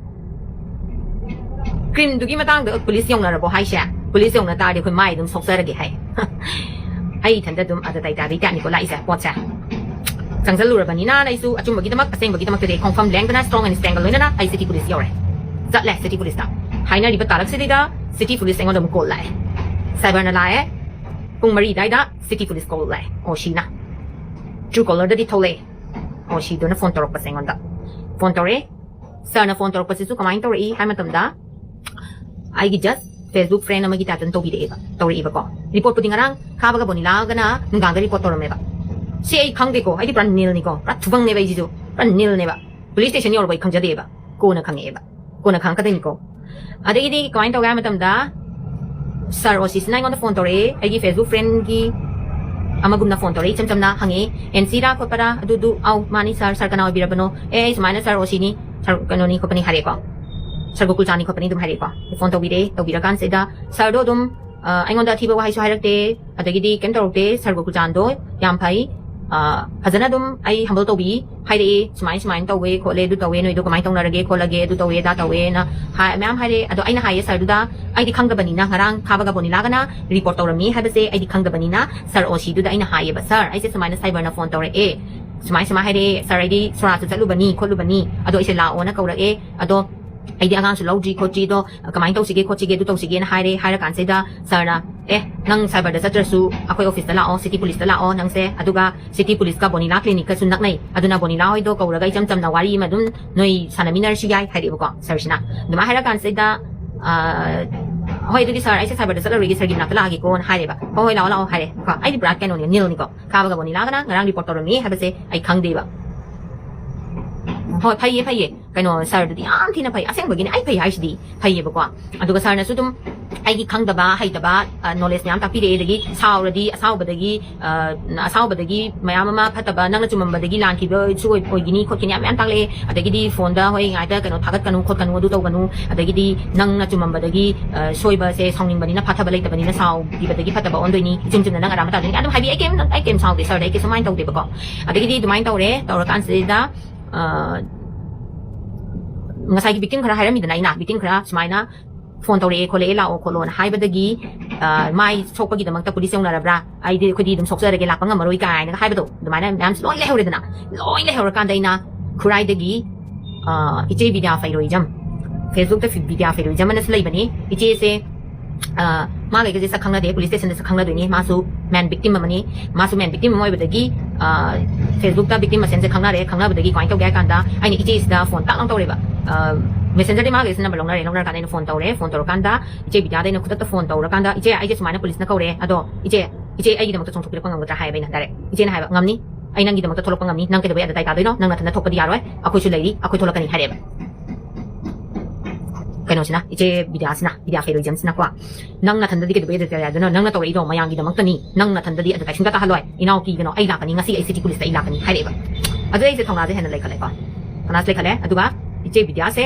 crimeꯗꯨꯒꯤ ꯃꯇꯥꯡꯗ police ꯌꯧꯅꯔꯕꯣ ꯍꯥꯏꯁꯦ? Police ꯌꯧꯅ ꯇꯥꯔꯗꯤ ꯑꯩꯈꯣꯏ ꯃꯥꯏ ꯑꯗꯨꯝ ꯁꯣꯛꯆꯔꯒꯦ ꯍꯥꯏ꯫ ꯑꯩ ꯏꯊꯟꯇ ꯑꯗꯨꯝ ꯑꯗ ꯇꯥꯏꯇꯥꯕꯤ typeꯅꯤꯀꯣ ꯂꯥꯛꯏꯁꯦ, ꯄꯣꯠꯁꯦ꯫ ꯆꯪꯁꯜꯂꯨꯔꯕꯅꯤꯅ ꯑꯩꯁꯨ ꯑꯆꯨꯝꯕꯒꯤꯗꯃꯛ, ꯑꯁꯦꯡꯕꯒꯤꯗꯃꯛꯇꯗꯤ ꯑꯩ ꯈꯣꯡꯐꯝ ꯂꯦꯡꯗꯅ strong and strandꯒ ꯂꯣꯏꯅꯅ ꯑꯩ city police ꯌꯧꯔꯦ꯫ ꯆꯠꯂꯦ city policeꯇ꯫ ꯍꯥꯏꯅꯔꯤꯕ ꯇꯥꯂꯛꯁꯤꯗꯩꯗ city police ꯑꯩꯉꯣꯟꯗ ꯑꯃꯨꯛ call ꯂꯥꯛꯑꯦ꯫ Cyberꯅ ꯂꯥꯛꯑꯦ꯫ ꯄꯨꯡ ꯃꯔꯤ ꯑꯗꯨꯋꯥꯏꯗ city police call ꯂꯥꯛꯑꯦ, OCꯅ꯫ Truecaller ꯗꯗꯤ ꯊꯣꯛꯂꯛꯑꯦ꯫ OCꯗꯨꯅ phone ꯇꯧꯔꯛꯄꯁꯦ ꯑꯩꯉꯣꯟꯗ꯫ Phone ꯇꯧꯔꯛꯑꯦ꯫ Sirꯅ phone ꯇꯧꯔꯛꯄꯁꯤꯁꯨ ꯀꯃꯥꯏꯅ ꯇꯧꯔꯛꯏ ꯍꯥꯏ ꯃꯇꯝꯗ, ꯑꯩꯒꯤ just Facebook friend ꯑꯃꯒꯤ typeꯇ ꯇꯧꯕꯤꯔꯛꯑꯦꯕ, ꯇꯧꯔꯛꯏꯕꯀꯣ꯫ Reportꯄꯨꯗꯤ ꯉꯔꯥꯡ ꯈꯥꯕꯒ ꯕꯣꯅꯤꯂꯥꯒꯅ ꯅꯨꯡꯗꯥꯡꯗ report ꯇꯧꯔꯝꯃꯦꯕ꯫ ꯁꯤ ꯑꯩ ꯈꯪꯗꯦꯀꯣ, ꯑꯩꯗꯤ ꯄꯨꯔꯥ nilꯅꯤꯀꯣ, ꯄꯨꯔꯥ ꯊꯨꯕꯪꯅꯦꯕ ꯑꯩꯁꯤꯁꯨ, ꯄꯨꯔꯥ nilꯅꯦꯕ꯫ Police station ꯌꯧꯔꯕ ꯑꯩ ꯈꯪꯖꯗꯦꯕ, ꯀꯣꯟꯅ ꯈꯪꯉꯛꯑꯦꯕ, ꯀꯣꯟꯅ ꯈꯪꯉꯛꯀꯗꯣꯏꯅꯤꯀꯣ꯫ ꯑꯗꯒꯤꯗꯤ ꯀꯃꯥꯏꯅ ꯇꯧꯒꯦ ꯍꯥꯏ ꯃꯇꯝꯗ, sir OCꯁꯤꯅ ꯑꯩꯉꯣꯟꯗ phone ꯇꯧꯔꯛꯑꯦ, ꯑꯩꯒꯤ Facebook friendꯒꯤ ꯑꯃꯒꯨꯝꯅ phone ꯇꯧꯔꯛꯑꯦ, ꯏꯆꯝ ꯆꯝꯅ ꯍꯪꯉꯛꯑꯦ, "NCꯔꯥ ꯈꯣꯠꯄꯔꯥ?" ꯑꯗꯨꯗꯨ, "ꯑꯧ, ꯃꯥꯅꯤ sir, sir ꯀꯅꯥ ꯑꯣꯏꯕꯤꯔꯕꯅꯣ?" "ꯑꯦ, ꯑꯩ ꯁꯨꯃꯥꯏꯅ sir OCꯅꯤ, sir ꯀꯩꯅꯣꯅꯤ ꯈꯣꯠꯄꯅꯤ" ꯍꯥꯏꯔꯦꯀꯣ, "sir ꯒꯣꯀꯨꯜꯆꯥꯟꯅꯤ ꯈꯣꯠꯄꯅꯤ" ꯑꯗꯨꯝ ꯍꯥꯏꯔꯛꯑꯦꯀꯣ꯫ Phone ꯇꯧꯕꯤꯔꯦ, ꯇꯧꯕꯤꯔꯀꯥꯟꯁꯤꯗ sirꯗꯣ ꯑꯗꯨꯝ, ꯑ, ꯑꯩꯉꯣꯟꯗ ꯑꯊꯤꯕ ꯋꯥꯍꯩꯁꯨ ꯍꯥꯏꯔꯛꯇꯦ, ꯑꯗꯒꯤꯗꯤ ꯀꯩꯝ ꯇꯧꯔꯛꯇꯦ꯫ "Sir ꯒꯣꯀꯨꯜꯆꯥꯟꯗꯣ ꯌꯥꯝ ꯐꯩ, ꯑ, ꯐꯖꯅ ꯑꯗꯨꯝ ꯑꯩ humble ꯇꯧꯕꯤ, ꯍꯥꯏꯔꯛꯑꯦ, "ꯁꯨꯃꯥꯏ ꯁꯨꯃꯥꯏꯅ ꯇꯧꯋꯦ ꯈꯣꯠꯂꯦ, ꯑꯗꯨ ꯇꯧꯋꯦ, ꯅꯣꯏꯗꯣ ꯀꯃꯥꯏꯅ ꯇꯧꯅꯔꯒꯦ ꯈꯣꯠꯂꯒꯦ, ꯑꯗꯨ ꯇꯧꯋꯦ ꯑꯗꯥ ꯇꯧꯋꯦꯅ" ꯍꯥꯏ, ꯃꯌꯥꯝ ꯍꯥꯏꯔꯛꯑꯦ꯫ ꯑꯗꯣ ꯑꯩꯅ ꯍꯥꯏꯌꯦ ꯁꯥꯔꯗꯨꯗ, ꯑꯩꯗꯤ ꯈꯪꯗꯕꯅꯤꯅ, ꯉꯔꯥꯡ ꯈꯥꯕꯒ ꯕꯣꯅꯤꯂꯥꯒꯅ report ꯇꯧꯔꯝꯃꯤ ꯍꯥꯏꯕꯁꯦ ꯑꯩꯗꯤ ꯈꯪꯗꯕꯅꯤꯅ, ꯁꯥꯔ ꯑꯣ ꯁꯤꯗꯨꯗ ꯑꯩꯅ ꯍꯥꯏꯌꯦꯕ, "ꯁꯥꯔ, ꯑꯩꯁꯦ ꯁꯨꯃꯥꯏꯅ cyberꯅ phone ꯇꯧꯔꯛꯑꯦ, ꯁꯨꯃꯥꯏ ꯁꯨꯃꯥꯏ ꯍꯥꯏꯔꯛꯑꯦ ꯁꯥꯔ, ꯑꯩꯗꯤ ꯁꯣꯔꯥꯠꯁꯨ ꯆꯠꯂꯨꯕꯅꯤ ꯈꯣꯠꯂꯨꯕꯅꯤ, ꯑꯗꯣ ꯑꯩꯁꯦ ꯂꯥꯛꯑꯣꯅ ꯀꯧꯔꯛꯑꯦ, ꯑꯗꯣ ꯑꯩꯗꯤ ꯑꯉꯥꯡꯁꯨ ꯂꯧꯗ꯭ꯔꯤ ꯈꯣꯠꯇ꯭ꯔꯤ, ꯑꯗꯣ ꯀꯃꯥꯏꯅ ꯇꯧꯁꯤꯒꯦ ꯈꯣꯠꯁꯤꯒꯦ, ꯑꯗꯨ ꯇꯧꯁꯤꯒꯦꯅ" ꯍꯥꯏꯔꯦ꯫ ꯍꯥꯏꯔ ꯀꯥꯟꯁꯤꯗ ꯁꯥꯔꯅ, "ꯑꯦ, ꯅꯪ cyberꯗ ꯆꯠꯇ꯭ꯔꯁꯨ ꯑꯩꯈꯣꯏ officeꯇ ꯂꯥꯛꯑꯣ, city policeꯇ ꯂꯥꯛꯑꯣ ꯅꯪꯁꯦ, ꯑꯗꯨꯒ city policeꯀ ꯕꯣꯅꯤꯂꯥ clinicꯀꯁꯨ ꯅꯛꯅꯩ, ꯑꯗꯨꯅ ꯕꯣꯅꯤꯂꯥ ꯍꯣꯏꯗꯣ ꯀꯧꯔꯒ ꯏꯆꯝ ꯆꯝꯅ ꯋꯥꯔꯤ ꯑꯃ ꯑꯗꯨꯝ ꯅꯣꯏ ꯁꯥꯟꯅꯃꯤꯟꯅꯔꯁꯨ ꯌꯥꯏ" ꯍꯥꯏꯔꯛꯑꯦꯕꯀꯣ ꯁꯥꯔꯁꯤꯅ꯫ ꯑꯗꯨꯃꯥꯏꯅ ꯍꯥꯏꯔ ꯀꯥꯟꯁꯤꯗ, ꯑ, "ꯍꯣꯏ, ꯑꯗꯨꯗꯤ ꯁꯥꯔ, ꯑꯩꯁꯦ cyberꯗ ꯆꯠꯂꯔꯣꯏꯒꯦ, ꯁꯥꯔꯒꯤ ꯃꯅꯥꯛꯇ ꯂꯥꯛꯑꯒꯦꯀꯣꯅ" ꯍꯥꯏꯔꯦꯕ꯫ "ꯍꯣꯏ, ꯍꯣꯏ, ꯂꯥꯛꯑꯣ, ꯂꯥꯛꯑꯣ" ꯍꯥꯏꯔꯦ꯫ ꯀꯣ, ꯑꯩꯗꯤ ꯄꯨꯔꯥ ꯀꯩꯅꯣꯅꯦ, nilꯅꯤꯀꯣ꯫ ꯈꯥꯕꯒ ꯕꯣꯅꯤꯂꯥꯒꯅ ꯉꯔꯥꯡ report ꯇꯧꯔꯝꯃꯤ ꯍꯥꯏꯕꯁꯦ ꯑꯩ ꯈꯪꯗꯦꯕ꯫ "ꯍꯣꯏ, ꯐꯩꯌꯦ, ꯐꯩꯌꯦ, ꯀꯩꯅꯣ, ꯁꯥꯔꯗꯨꯗꯤ ꯌꯥꯝ ꯊꯤꯅ ꯐꯩ, ꯑꯁꯦꯡꯕꯒꯤꯅꯦ, ꯑꯩ ꯐꯩ ꯍꯥꯏꯁꯤꯗꯤ ꯐꯩꯌꯦꯕꯀꯣ"꯫ ꯑꯗꯨꯒ ꯁꯥꯔꯅꯁꯨ ꯑꯗꯨꯝ ꯑꯩꯒꯤ ꯈꯪꯗꯕ ꯍꯩꯇꯕ, ꯑ, knowledge ꯃꯌꯥꯝ ꯇꯥꯛꯄꯤꯔꯛꯑꯦ꯫ ꯑꯗꯒꯤ ꯁꯥꯎꯔꯗꯤ ꯑꯁꯥꯎꯕꯗꯒꯤ, ꯑ, ꯑꯁꯥꯎꯕꯗꯒꯤ ꯃꯌꯥꯝ ꯑꯃ ꯐꯠꯇꯕ, ꯅꯪꯅ ꯆꯨꯝꯃꯝꯕꯗꯒꯤ ꯂꯥꯟꯈꯤꯕꯁꯨ ꯑꯣꯏ-, ꯑꯣꯏꯒꯅꯤ ꯈꯣꯠꯀꯅꯤ ꯌꯥꯝ, ꯃꯌꯥꯝ ꯇꯥꯛꯂꯛꯑꯦ꯫ ꯑꯗꯒꯤꯗꯤ phoneꯗ ꯍꯣꯏ ꯉꯥꯏꯇ ꯀꯩꯅꯣ ꯊꯥꯒꯠꯀꯅꯨ ꯈꯣꯠꯀꯅꯨ, ꯑꯗꯨ ꯇꯧꯒꯅꯨ, ꯑꯗꯒꯤꯗꯤ ꯅꯪꯅ ꯆꯨꯝꯃꯝꯕꯗꯒꯤ, ꯑ, ꯁꯣꯏꯕꯁꯦ ꯁꯥꯎꯅꯤꯡꯕꯅꯤꯅ ꯐꯥꯊꯕ ꯂꯩꯇꯕꯅꯤꯅ ꯁꯥꯎꯈꯤꯕꯗꯒꯤ ꯐꯠꯇꯕ ꯑꯣꯟꯗꯣꯏꯅꯤ, ꯏꯆꯨꯝ ꯆꯨꯝꯅ ꯅꯪ ꯑꯔꯥꯟꯕ ꯇꯥꯗꯣꯏꯅꯤ꯫ ꯑꯗꯨꯝ ꯍꯥꯏꯕꯤ, ꯑꯩ ꯀꯩꯝ, ꯑꯩ ꯀꯩꯝ ꯁꯥꯎꯗꯦ ꯁꯥꯔꯗ, ꯑꯩ ꯀꯩꯁꯨꯃꯥꯏꯅ ꯇꯧꯗꯦꯕꯀꯣ꯫ ꯑꯗꯒꯤꯗꯤ ꯑꯗꯨꯃꯥꯏꯅ ꯇꯧꯔꯦ, ꯇꯧꯔꯀꯥꯟꯁꯤꯗ, ꯑ, ꯉꯁꯥꯏꯒꯤ victim ꯈꯔ ꯍꯥꯏꯔꯝꯃꯤꯗꯅ ꯑꯩꯅ, victim ꯈꯔ ꯁꯨꯃꯥꯏꯅ phone ꯇꯧꯔꯛꯑꯦ ꯈꯣꯠꯂꯛꯑꯦ, ꯂꯥꯛꯑꯣ ꯈꯣꯠꯂꯣꯅ ꯍꯥꯏꯕꯗꯒꯤ, ꯑ, "ꯃꯥꯏ ꯁꯣꯛꯄꯒꯤꯗꯃꯛꯇ police ꯌꯧꯅꯔꯕ꯭ꯔꯥ? ꯑꯩꯗꯤ, ꯑꯩꯈꯣꯏꯗꯤ ꯑꯗꯨꯝ ꯁꯣꯛꯆꯔꯒꯦ, ꯂꯥꯛꯄ ꯉꯝꯃꯔꯣꯏ" ꯀꯥꯏꯅꯒ ꯍꯥꯏꯕꯗꯣ, ꯑꯗꯨꯃꯥꯏꯅ ꯃꯌꯥꯝꯁꯨ ꯂꯣꯏ ꯂꯩꯍꯧꯔꯦꯗꯅ꯫ ꯂꯣꯏ ꯂꯩꯍꯧꯔꯀꯥꯟꯗ ꯑꯩꯅ ꯈꯨꯔꯥꯏꯗꯒꯤ, ꯑ, ꯏꯆꯦ ꯕꯤꯗ꯭ꯌꯥ ꯐꯩꯔꯣꯏꯖꯝ, Facebookꯇ ꯐꯤ-, ꯕꯤꯗ꯭ꯌꯥ ꯐꯩꯔꯣꯏꯖꯝ ꯑꯅꯁꯨ ꯂꯩꯕꯅꯤ꯫ ꯏꯆꯦꯁꯦ, ꯑ, ꯃꯥꯒ ꯑꯩꯒꯁꯦ ꯁꯛ ꯈꯪꯅꯗꯦ, police stationꯗ ꯁꯛ ꯈꯪꯅꯗꯣꯏꯅꯤ꯫ ꯃꯥꯁꯨ man victim ꯑꯃꯅꯤ꯫ ꯃꯥꯁꯨ man victim ꯑꯃ ꯑꯣꯏꯕꯗꯒꯤ, ꯑ, Facebookꯇ victim ꯃꯁꯦꯟꯁꯦ ꯈꯪꯅꯔꯦ꯫ ꯈꯪꯅꯕꯗꯒꯤ ꯀꯃꯥꯏꯅ ꯇꯧꯒꯦ ꯍꯥꯏ ꯀꯥꯟꯗ, ꯑꯩꯅ ꯏꯆꯦꯁꯤꯗ phone ꯇꯥꯛ ꯂꯥꯎ ꯇꯧꯔꯦꯕ꯫ ꯑ, Messengerꯗꯤ ꯃꯥꯒ ꯑꯩꯁꯦ number ꯂꯧꯅꯔꯦ꯫ ꯂꯧꯅꯔꯀꯥꯟꯗ ꯑꯩꯅ phone ꯇꯧꯔꯦ꯫ Phone ꯇꯧꯔꯀꯥꯟꯗ ꯏꯆꯦ ꯕꯤꯗ꯭ꯌꯥꯗ ꯑꯩꯅ ꯈꯨꯗꯛꯇ phone ꯇꯧꯔꯀꯥꯟꯗ, "ꯏꯆꯦ, ꯑꯩꯁꯦ ꯁꯨꯃꯥꯏꯅ policeꯅ ꯀꯧꯔꯦ, ꯑꯗꯣ ꯏꯆꯦ, ꯏꯆꯦ ꯑꯩꯒꯤꯗꯃꯛꯇ ꯆꯣꯡꯊꯣꯛꯄꯤꯔꯛꯄ ꯉꯝꯒꯗ꯭ꯔꯥ?" ꯍꯥꯏꯌꯦꯕ ꯑꯩꯅ direct꯫ ꯏꯆꯦꯅ ꯍꯥꯏꯕ, "ꯉꯝꯅꯤ, ꯑꯩ ꯅꯪꯒꯤꯗꯃꯛꯇ ꯊꯣꯛꯂꯛꯄ ꯉꯝꯅꯤ, ꯅꯪ ꯀꯩꯗꯧꯕꯩ ꯑꯗ ꯇꯥꯏ ꯇꯥꯗꯣꯏꯅꯣ? ꯅꯪ ꯅꯊꯟꯗ ꯊꯣꯛꯄꯗꯤ ꯌꯥꯔꯣꯏ, ꯑꯩꯈꯣꯏꯁꯨ ꯂꯩꯔꯤ, ꯑꯩꯈꯣꯏ ꯊꯣꯛꯂꯛꯀꯅꯤ" ꯍꯥꯏꯔꯛꯑꯦꯕ꯫ ꯀꯩꯅꯣꯁꯤꯅ, ꯏꯆꯦ ꯕꯤꯗ꯭ꯌꯥꯁꯤꯅ, ꯕꯤꯗ꯭ꯌꯥ ꯐꯩꯔꯣꯏꯖꯝꯁꯤꯅꯀꯣ, "ꯅꯪ ꯅꯊꯟꯗꯗꯤ ꯀꯩꯗꯧꯕꯩ ꯑꯗ ꯇꯥꯏ ꯇꯥꯗꯣꯏꯅꯣ? ꯅꯪꯅ ꯇꯧꯔꯛꯏꯗꯣ ꯃꯌꯥꯝꯒꯤꯗꯃꯛꯇꯅꯤ, ꯅꯪ ꯅꯊꯟꯗꯗꯤ advertise ꯁꯨꯡꯇ ꯇꯥꯍꯜꯂꯣꯏ, ꯏꯅꯥꯎ ꯀꯤꯒꯅꯣ, ꯑꯩ ꯂꯥꯛꯀꯅꯤ, ꯉꯁꯤ ꯑꯩ city policeꯇ ꯑꯩ ꯂꯥꯛꯀꯅꯤ" ꯍꯥꯏꯔꯛꯑꯦꯕ꯫ ꯑꯗꯨꯗ ꯑꯩꯁꯦ ꯊꯧꯅꯥꯁꯦ ꯍꯦꯟꯅ ꯂꯩꯈꯠꯂꯦꯀꯣ꯫ ꯊꯧꯅꯥꯁꯦ ꯂꯩꯈꯠꯂꯦ꯫ ꯑꯗꯨꯒ ꯏꯆꯦ ꯕꯤꯗ꯭ꯌꯥꯁꯦ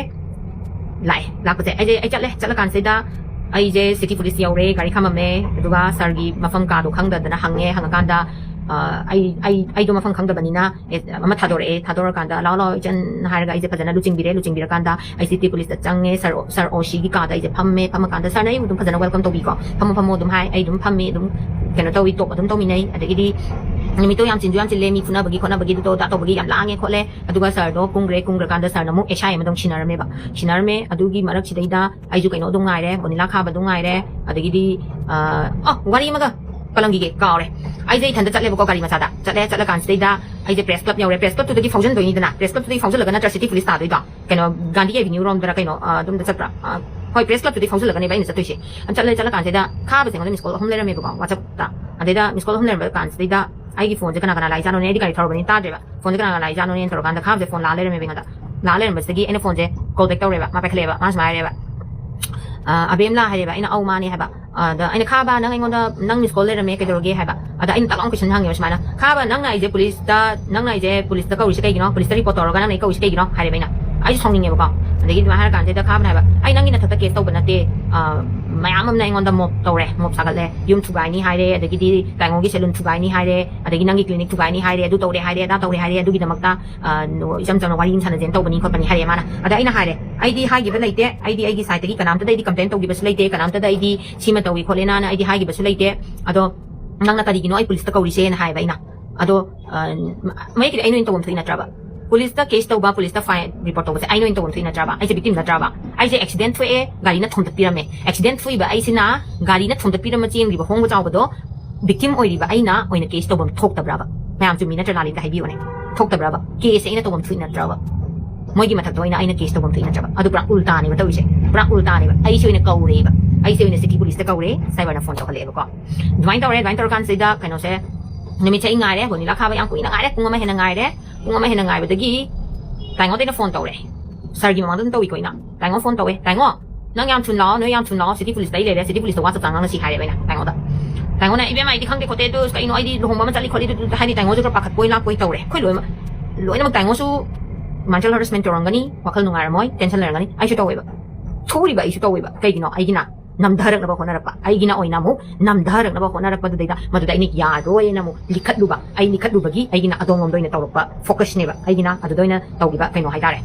ꯂꯥꯛꯑꯦ꯫ ꯂꯥꯛꯄꯁꯦ ꯑꯩꯁꯦ, ꯑꯩ ꯆꯠꯂꯦ꯫ ꯆꯠꯂꯀꯥꯟꯁꯤꯗ ꯑꯩꯁꯦ city police ꯌꯧꯔꯦ, ꯒꯥꯔꯤ ꯈꯥꯝꯃꯝꯃꯦ꯫ ꯑꯗꯨꯒ ꯁꯥꯔꯒꯤ ꯃꯐꯝ ꯀꯥꯗꯣ ꯈꯪꯗꯗꯅ ꯍꯪꯉꯦ꯫ ꯍꯪꯉꯀꯥꯟꯗ ꯑ, ꯑꯩ ꯑꯩ ꯑꯩꯗꯣ ꯃꯐꯝ ꯈꯪꯗꯕꯅꯤꯅ, ꯑꯦ, ꯑꯃ ꯊꯥꯗꯣꯔꯛꯑꯦ꯫ ꯊꯥꯗꯣꯔꯛꯀꯥꯟꯗ "ꯂꯥꯛꯑꯣ, ꯂꯥꯛꯑꯣ, ꯏꯆꯟ" ꯍꯥꯏꯔꯒ ꯑꯩꯁꯦ ꯐꯖꯅ ꯂꯨꯆꯤꯡꯕꯤꯔꯦ꯫ ꯂꯨꯆꯤꯡꯕꯤꯔꯀꯥꯟꯗ ꯑꯩ ꯁꯤꯇꯤ ꯄꯨꯂꯤꯁꯇ ꯆꯪꯉꯦ꯫ ꯁꯥꯔ ꯁꯥꯔ ꯑꯣꯁꯤꯒꯤ ꯀꯥꯗ ꯑꯩꯁꯦ ꯐꯝꯃꯦ꯫ ꯐꯝꯃꯀꯥꯟꯗ ꯁꯥꯔꯅ ꯑꯩꯕꯨ ꯑꯗꯨꯝ ꯐꯖꯅ ꯋꯦꯜꯀꯝ ꯇꯧꯕꯤꯀꯣ꯫ "ꯐꯝꯃꯣ, ꯐꯝꯃꯣ" ꯑꯗꯨꯝ ꯍꯥꯏ꯫ ꯑꯩ ꯑꯗꯨꯝ ꯐꯝꯃꯤ, ꯑꯗꯨꯝ ꯀꯩꯅꯣ ꯇꯧꯋꯤ, ꯇꯣꯛ ꯑꯗꯨꯝ ꯇꯧꯃꯤꯟꯅꯩ꯫ ꯑꯗꯒꯤꯗꯤ ꯅꯨꯃꯤꯠꯇꯣ ꯌꯥꯝ ꯆꯤꯟꯁꯨ ꯌꯥꯝ ꯆꯤꯜꯂꯦ, ꯃꯤ ꯐꯨꯅꯕꯒꯤ ꯈꯣꯠꯅꯕꯒꯤ ꯑꯗꯨꯗꯣ ꯑꯗꯥ ꯇꯧꯕꯒꯤ ꯌꯥꯝ ꯂꯥꯡꯉꯦ ꯈꯣꯠꯂꯦ꯫ ꯑꯗꯨꯒ ꯁꯥꯔꯗꯣ ꯀꯨꯝꯈ꯭ꯔꯦ꯫ ꯀꯨꯝꯈ꯭ꯔꯀꯥꯟꯗ ꯁꯥꯔꯅ ꯑꯃꯨꯛ ꯑꯦꯁ ꯑꯥꯏ ꯑꯃꯗ ꯑꯃꯨꯛ ꯁꯤꯟꯅꯔꯝꯃꯦꯕ꯫ ꯁꯤꯟꯅꯔꯝꯃꯦ꯫ ꯑꯗꯨꯒꯤ ꯃꯔꯛꯁꯤꯗꯩꯗ ꯑꯩꯁꯨ ꯀꯩꯅꯣ ꯑꯗꯨꯝ ꯉꯥꯏꯔꯦ, ꯕꯣꯅꯤꯂꯥ ꯈꯥꯕ ꯑꯗꯨꯝ ꯉꯥꯏꯔꯦ꯫ ꯑꯗꯒꯤꯗꯤ, ꯑ, ꯑ, ꯋꯥꯔꯤ ꯑꯃꯒ ꯀꯂꯝꯒꯤꯒꯦ ꯀꯥꯎꯔꯦ꯫ ꯑꯩꯁꯦ ꯏꯊꯟꯗ ꯆꯠꯂꯦꯕꯀꯣ, ꯒꯥꯔꯤ ꯃꯆꯥꯗ ꯆꯠꯂꯦ꯫ ꯆꯠꯂꯀꯥꯟꯁꯤꯗꯩꯗ ꯑꯩꯁꯦ ꯄ꯭ꯔꯦꯁ ꯀ꯭ꯂꯕ ꯌꯧꯔꯦ꯫ ꯄ꯭ꯔꯦꯁ ꯀ꯭ꯂꯕꯇꯨꯗꯒꯤ ꯐꯥꯎꯖꯟꯗꯣꯏꯅꯤꯗꯅ, ꯄ꯭ꯔꯦꯁ ꯀ꯭ꯂꯕꯇꯨꯗꯒꯤ ꯐꯥꯎꯖꯜꯂꯒ ꯅꯠꯇ꯭ꯔ ꯁꯤꯇꯤ ꯄꯨꯂꯤꯁ ꯇꯥꯗꯣꯏꯗꯣ? ꯀꯩꯅꯣ, ꯒꯥꯟꯙꯤ ꯑꯦꯚꯤꯅ꯭ꯌꯨ ꯔꯣꯝꯗꯔ ꯀꯩꯅꯣ, ꯑ, ꯑꯗꯣꯝꯗ ꯆꯠꯄ꯭ꯔꯥ? ꯑ, ꯍꯣꯏ, ꯄ꯭ꯔꯦꯁ ꯀ꯭ꯂꯕꯇꯨꯗꯒꯤ ꯐꯥꯎꯖꯜꯂꯒꯅꯦꯕ ꯑꯩꯅ ꯆꯠꯇꯣꯏꯁꯦ꯫ ꯑꯗꯨ ꯆꯠꯂꯦ꯫ ꯆꯠꯂꯀꯥꯟꯁꯤꯗ ꯈꯥꯕꯁꯦ ꯑꯩꯉꯣꯟꯗ ꯃꯤꯁ ꯀꯣꯜ ꯑꯍꯨꯝ ꯂꯩꯔꯝꯃꯦꯕꯀꯣ, ꯋꯥꯆꯞꯇ꯫ ꯑꯗꯩꯗ ꯃꯤꯁ ꯀꯣꯜ ꯑꯍꯨꯝ ꯂꯩꯔꯝꯕ ꯀꯥꯟꯁꯤꯗꯩꯗ ꯑꯩꯒꯤ ꯐꯣꯟꯁꯦ ꯀꯅꯥ ꯀꯅꯥ ꯂꯥꯛꯏꯖꯥꯠꯅꯣꯅꯦ? ꯑꯩꯗꯤ ꯒꯥꯔꯤ ꯊꯧꯔꯕꯅꯤꯅ ꯇꯥꯗ꯭ꯔꯦꯕ꯫ ꯐꯣꯟꯁꯦ ꯀꯅꯥ ꯀꯅꯥ ꯂꯥꯛꯏꯖꯥꯠꯅꯣꯅꯦꯅ ꯇꯧꯔꯀꯥꯟꯗ ꯈꯥꯕꯁꯦ ꯐꯣꯟ ꯂꯥꯛꯑ ꯂꯩꯔꯝꯃꯦꯕ ꯑꯩꯉꯣꯟꯗ꯫ ꯂꯥꯛꯑ ꯂꯩꯔꯝꯕꯁꯤꯗꯒꯤ ꯑꯩꯅ ꯐꯣꯟꯁꯦ ꯀꯣꯜ ꯕꯦꯛ ꯇꯧꯔꯦꯕ꯫ ꯃꯥ ꯄꯥꯏꯈꯠꯂꯛꯑꯦꯕ꯫ ꯃꯥ ꯁꯨꯃꯥꯏꯅ ꯍꯥꯏꯔꯦꯕ, "ꯑ, ꯑꯕꯦꯝꯂꯥ?" ꯍꯥꯏꯔꯦꯕ꯫ ꯑꯩꯅ "ꯑꯧ, ꯃꯥꯅꯦ" ꯍꯥꯏꯕ꯫ ꯑꯗ ꯑꯩꯅ, "ꯈꯥꯕ, ꯅꯪ ꯑꯩꯉꯣꯟꯗ ꯅꯪ ꯃꯤꯁ ꯀꯣꯜ ꯂꯩꯔꯝꯃꯦ, ꯀꯩꯗꯧꯔꯒꯦ?" ꯍꯥꯏꯕ꯫ ꯑꯗ ꯑꯩꯅ ꯇꯛ ꯂꯥꯎꯅ ꯀꯣꯏꯁꯟ ꯍꯪꯉꯦꯕ ꯁꯨꯃꯥꯏꯅ, "ꯈꯥꯕ, ꯅꯪꯅ ꯑꯩꯁꯦ ꯄꯨꯂꯤꯁꯇ, ꯅꯪꯅ ꯑꯩꯁꯦ ꯄꯨꯂꯤꯁꯇ ꯀꯧꯔꯤꯁꯦ ꯀꯩꯒꯤꯅꯣ? ꯄꯨꯂꯤꯁꯇ ꯔꯤꯄꯣꯔꯠ ꯇꯧꯔꯒ ꯅꯪꯅ ꯑꯩ ꯀꯧꯔꯤꯁꯦ ꯀꯩꯒꯤꯅꯣ?" ꯍꯥꯏꯔꯦꯕ ꯑꯩꯅ꯫ ꯑꯩꯁꯨ ꯁꯥꯎꯅꯤꯡꯉꯦꯕꯀꯣ꯫ ꯑꯗꯒꯤ ꯑꯗꯨꯃꯥꯏꯅ ꯍꯥꯏꯔ ꯀꯥꯟꯁꯤꯗ ꯈꯥꯕꯅ ꯍꯥꯏꯕ, "ꯑꯩ ꯅꯪꯒꯤ ꯅꯊꯛꯇ ꯀꯦꯁ ꯇꯧꯕ ꯅꯠꯇꯦ, ꯑ, ꯃꯌꯥꯝ ꯑꯃꯅ ꯑꯩꯉꯣꯟꯗ ꯃꯣꯞ ꯇꯧꯔꯦ, ꯃꯣꯞ ꯁꯥꯒꯠꯂꯦ, ꯌꯨꯝ ꯊꯨꯒꯥꯏꯅꯤ ꯍꯥꯏꯔꯦ, ꯑꯗꯒꯤꯗꯤ ꯇꯥꯏꯉꯣꯒꯤ ꯁꯦꯂꯨꯟ ꯊꯨꯒꯥꯏꯅꯤ ꯍꯥꯏꯔꯦ, ꯑꯗꯒꯤ ꯅꯪꯒꯤ ꯀ꯭ꯂꯤꯅꯤꯛ ꯊꯨꯒꯥꯏꯅꯤ ꯍꯥꯏꯔꯦ, ꯑꯗꯨ ꯇꯧꯔꯦ ꯍꯥꯏꯔꯦ, ꯑꯗꯥ ꯇꯧꯔꯦ ꯍꯥꯏꯔꯦ, ꯑꯗꯨꯒꯤꯗꯃꯛꯇ, ꯑ, ꯏꯆꯝ ꯆꯝꯅ ꯋꯥꯔꯤ ꯑꯃ ꯁꯥꯟꯅꯖꯦꯅ ꯇꯧꯕꯅꯤ ꯈꯣꯠꯄꯅꯤ" ꯍꯥꯏꯔꯦ ꯃꯥꯅ꯫ ꯑꯗ ꯑꯩꯅ ꯍꯥꯏꯔꯦ, "ꯑꯩꯗꯤ ꯍꯥꯏꯈꯤꯕ ꯂꯩꯇꯦ, ꯑꯩꯗꯤ ꯑꯩꯒꯤ ꯁꯥꯏꯠꯇꯒꯤ ꯀꯅꯥꯝꯇꯗ ꯑꯩꯗꯤ ꯀꯝꯄ꯭ꯂꯦꯟ ꯇꯧꯈꯤꯕꯁꯨ ꯂꯩꯇꯦ, ꯀꯅꯥꯝꯇꯗ ꯑꯩꯗꯤ ꯁꯤꯃ ꯇꯧꯏ ꯈꯣꯠꯂꯦꯅ ꯑꯩꯗꯤ ꯍꯥꯏꯈꯤꯕꯁꯨ ꯂꯩꯇꯦ꯫ ꯑꯗꯣ ꯅꯪꯅ ꯀꯔꯤꯒꯤꯅꯣ ꯑꯩ ꯄꯨꯂꯤꯁꯇ ꯀꯧꯔꯤꯁꯦꯅ" ꯍꯥꯏꯕ ꯑꯩꯅ꯫ ꯑꯗꯣ, ꯑ, ꯃꯌꯦꯛꯀꯤꯗꯤ ꯑꯩꯅ ꯑꯣꯏꯅ ꯇꯧꯐꯝ ꯊꯣꯛꯏ ꯅꯠꯇ꯭ꯔꯕ? ꯄꯨꯂꯤꯁꯇ ꯀꯦꯁ ꯇꯧꯕ, ꯄꯨꯂꯤꯁꯇ ꯐꯥꯏꯟ ꯔꯤꯄꯣꯔꯠ ꯇꯧꯕꯁꯦ ꯑꯩꯅ ꯑꯣꯏꯅ ꯇꯧꯐꯝ ꯊꯣꯛꯏ ꯅꯠꯇ꯭ꯔꯕ? ꯑꯩꯁꯦ ꯚꯤꯛꯇꯤꯝ ꯅꯠꯇ꯭ꯔꯕ? ꯑꯩꯁꯦ ꯑꯦꯛꯁꯤꯗꯦꯟ ꯊꯣꯛꯑꯦ, ꯒꯥꯔꯤꯅ ꯊꯣꯝꯗꯠꯄꯤꯔꯝꯃꯦ꯫ ꯑꯦꯛꯁꯤꯗꯦꯟ ꯊꯣꯛꯏꯕ ꯑꯩꯁꯤꯅ ꯒꯥꯔꯤꯅ ꯊꯣꯝꯗꯠꯄꯤꯔꯝꯃ ꯆꯦꯟꯈ꯭ꯔꯤꯕ ꯍꯣꯡꯕ ꯆꯥꯎꯕꯗꯣ ꯚꯤꯛꯇꯤꯝ ꯑꯣꯏꯔꯤꯕ ꯑꯩꯅ ꯑꯣꯏꯅ ꯀꯦꯁ ꯇꯧꯐꯝ ꯊꯣꯛꯇꯕ꯭ꯔꯕ? ꯃꯌꯥꯝ ꯆꯨꯝꯃꯤ ꯅꯠꯇ꯭ꯔ ꯂꯥꯜꯂꯤ ꯑꯝꯇ ꯍꯥꯏꯕꯤꯌꯨꯅꯦ꯫ ꯊꯣꯛꯇꯕ꯭ꯔꯕ? ꯀꯦꯁꯁꯦ ꯑꯩꯅ ꯇꯧꯐꯝ ꯊꯣꯛꯏ ꯅꯠꯇ꯭ꯔꯕ? ꯃꯣꯏꯒꯤ ꯃꯊꯛꯇ ꯑꯣꯏꯅ ꯑꯩꯅ ꯀꯦꯁ ꯇꯧꯐꯝ ꯊꯣꯛꯏ ꯅꯠꯇ꯭ꯔꯕ? ꯑꯗꯨ ꯄꯨꯔꯥ ꯎꯜꯇꯥꯅꯦꯕ ꯇꯧꯔꯤꯁꯦ꯫ ꯄꯨꯔꯥ ꯎꯜꯇꯥꯅꯦꯕ꯫ ꯑꯩꯁꯦ ꯑꯣꯏꯅ ꯀꯧꯔꯦꯕ꯫ ꯑꯩꯁꯦ ꯑꯣꯏꯅ ꯁꯤꯇꯤ ꯄꯨꯂꯤꯁꯇ ꯀꯧꯔꯦ꯫ ꯁꯥꯏꯕꯔꯅ ꯐꯣꯟ ꯇꯧꯈꯠꯂꯛꯑꯦꯕꯀꯣ꯫ ꯑꯗꯨꯃꯥꯏꯅ ꯇꯧꯔꯦ꯫ ꯑꯗꯨꯃꯥꯏꯅ ꯇꯧꯔꯀꯥꯟꯁꯤꯗ ꯀꯩꯅꯣꯁꯦ, ꯅꯨꯃꯤꯠꯁꯦ ꯑꯩ ꯉꯥꯏꯔꯦ꯫ ꯕꯣꯅꯤꯂꯥ ꯈꯥꯕ ꯌꯥꯝ ꯀꯨꯏꯅ ꯉꯥꯏꯔꯦ꯫ ꯄꯨꯡ ꯑꯃ ꯍꯦꯟꯅ ꯉꯥꯏꯔꯦ꯫ ꯄꯨꯡ ꯑꯃ ꯍꯦꯟꯅ ꯉꯥꯏꯕꯗꯒꯤ ꯇꯥꯏꯉꯣꯗ ꯑꯩꯅ ꯐꯣꯟ ꯇꯧꯔꯦ꯫ ꯁꯥꯔꯒꯤ ꯃꯃꯥꯡꯗ ꯑꯗꯨꯝ ꯇꯧꯏꯀꯣ ꯑꯩꯅ꯫ "ꯇꯥꯏꯉꯣ, ꯐꯣꯟ ꯇꯧꯋꯦ꯫ ꯇꯥꯏꯉꯣ, ꯅꯪ ꯌꯥꯝ ꯊꯨꯅ ꯂꯥꯛꯑꯣ, ꯅꯣꯏ ꯌꯥꯝ ꯊꯨꯅ ꯂꯥꯛꯑꯣ, ꯁꯤꯇꯤ ꯄꯨꯂꯤꯁꯇ ꯑꯩ ꯂꯩꯔꯦ, ꯁꯤꯇꯤ ꯄꯨꯂꯤꯁꯇ ꯋꯥ ꯆꯞ ꯆꯥ ꯉꯥꯡꯅꯁꯤ" ꯍꯥꯏꯔꯦꯕ ꯑꯩꯅ ꯇꯥꯏꯉꯣꯗ꯫ ꯇꯥꯏꯉꯣꯅ, "ꯏꯕꯦꯝꯃ, ꯑꯩꯗꯤ ꯈꯪꯗꯦ ꯈꯣꯠꯇꯦ, ꯑꯗꯨ ꯀꯩꯅꯣ, ꯑꯩꯗꯤ ꯂꯨꯍꯣꯡꯕ ꯑꯃ ꯆꯠꯂꯤ ꯈꯣꯠꯂꯤ", ꯑꯗꯨ ꯍꯥꯏꯗꯤ ꯇꯥꯏꯉꯣꯁꯨ ꯈꯔ ꯄꯥꯈꯠꯄꯣꯏ ꯂꯥꯛꯄꯣꯏ ꯇꯧꯔꯦ꯫ ꯑꯩꯈꯣꯏ ꯂꯣꯏꯅꯃꯛ, ꯂꯣꯏꯅꯃꯛ ꯇꯥꯏꯉꯣꯁꯨ ꯃꯦꯟꯇꯦꯜ ꯍꯔꯦꯁꯃꯦꯟ ꯇꯧꯔꯝꯒꯅꯤ, ꯋꯥꯈꯜ ꯅꯨꯡꯉꯥꯏꯔꯝꯃꯣꯏ, ꯇꯦꯟꯁꯟ ꯂꯩꯔꯝꯒꯅꯤ꯫ ꯑꯩꯁꯨ ꯇꯧꯋꯦꯕ꯫ ꯊꯣꯛꯎꯔꯤꯕ ꯑꯩꯁꯨ ꯇꯧꯋꯦꯕ꯫ ꯀꯩꯒꯤꯅꯣ? ꯑꯩꯒꯤꯅ ꯅꯝꯊꯔꯛꯅꯕ ꯍꯣꯠꯅꯔꯛꯄ, ꯑꯩꯒꯤꯅ ꯑꯣꯏꯅ ꯑꯃꯨꯛ ꯅꯝꯊꯔꯛꯅꯕ ꯍꯣꯠꯅꯔꯛꯄꯗꯨꯗꯩꯗ ꯃꯗꯨꯗ ꯑꯩꯅ ꯌꯥꯔꯣꯏꯅ ꯑꯃꯨꯛ ꯂꯤꯈꯠꯂꯨꯕ, ꯑꯩ ꯂꯤꯈꯠꯂꯨꯕꯒꯤ ꯑꯩꯒꯤꯅ ꯑꯗꯣꯝꯂꯣꯝꯗ ꯑꯣꯏꯅ ꯇꯧꯔꯛꯄ ꯐꯣꯀꯁꯅꯦꯕ, ꯑꯩꯒꯤꯅ ꯑꯗꯨꯗ ꯑꯣꯏꯅ ꯇꯧꯈꯤꯕ ꯀꯩꯅꯣ ꯍꯥꯏꯇꯥꯔꯦ꯫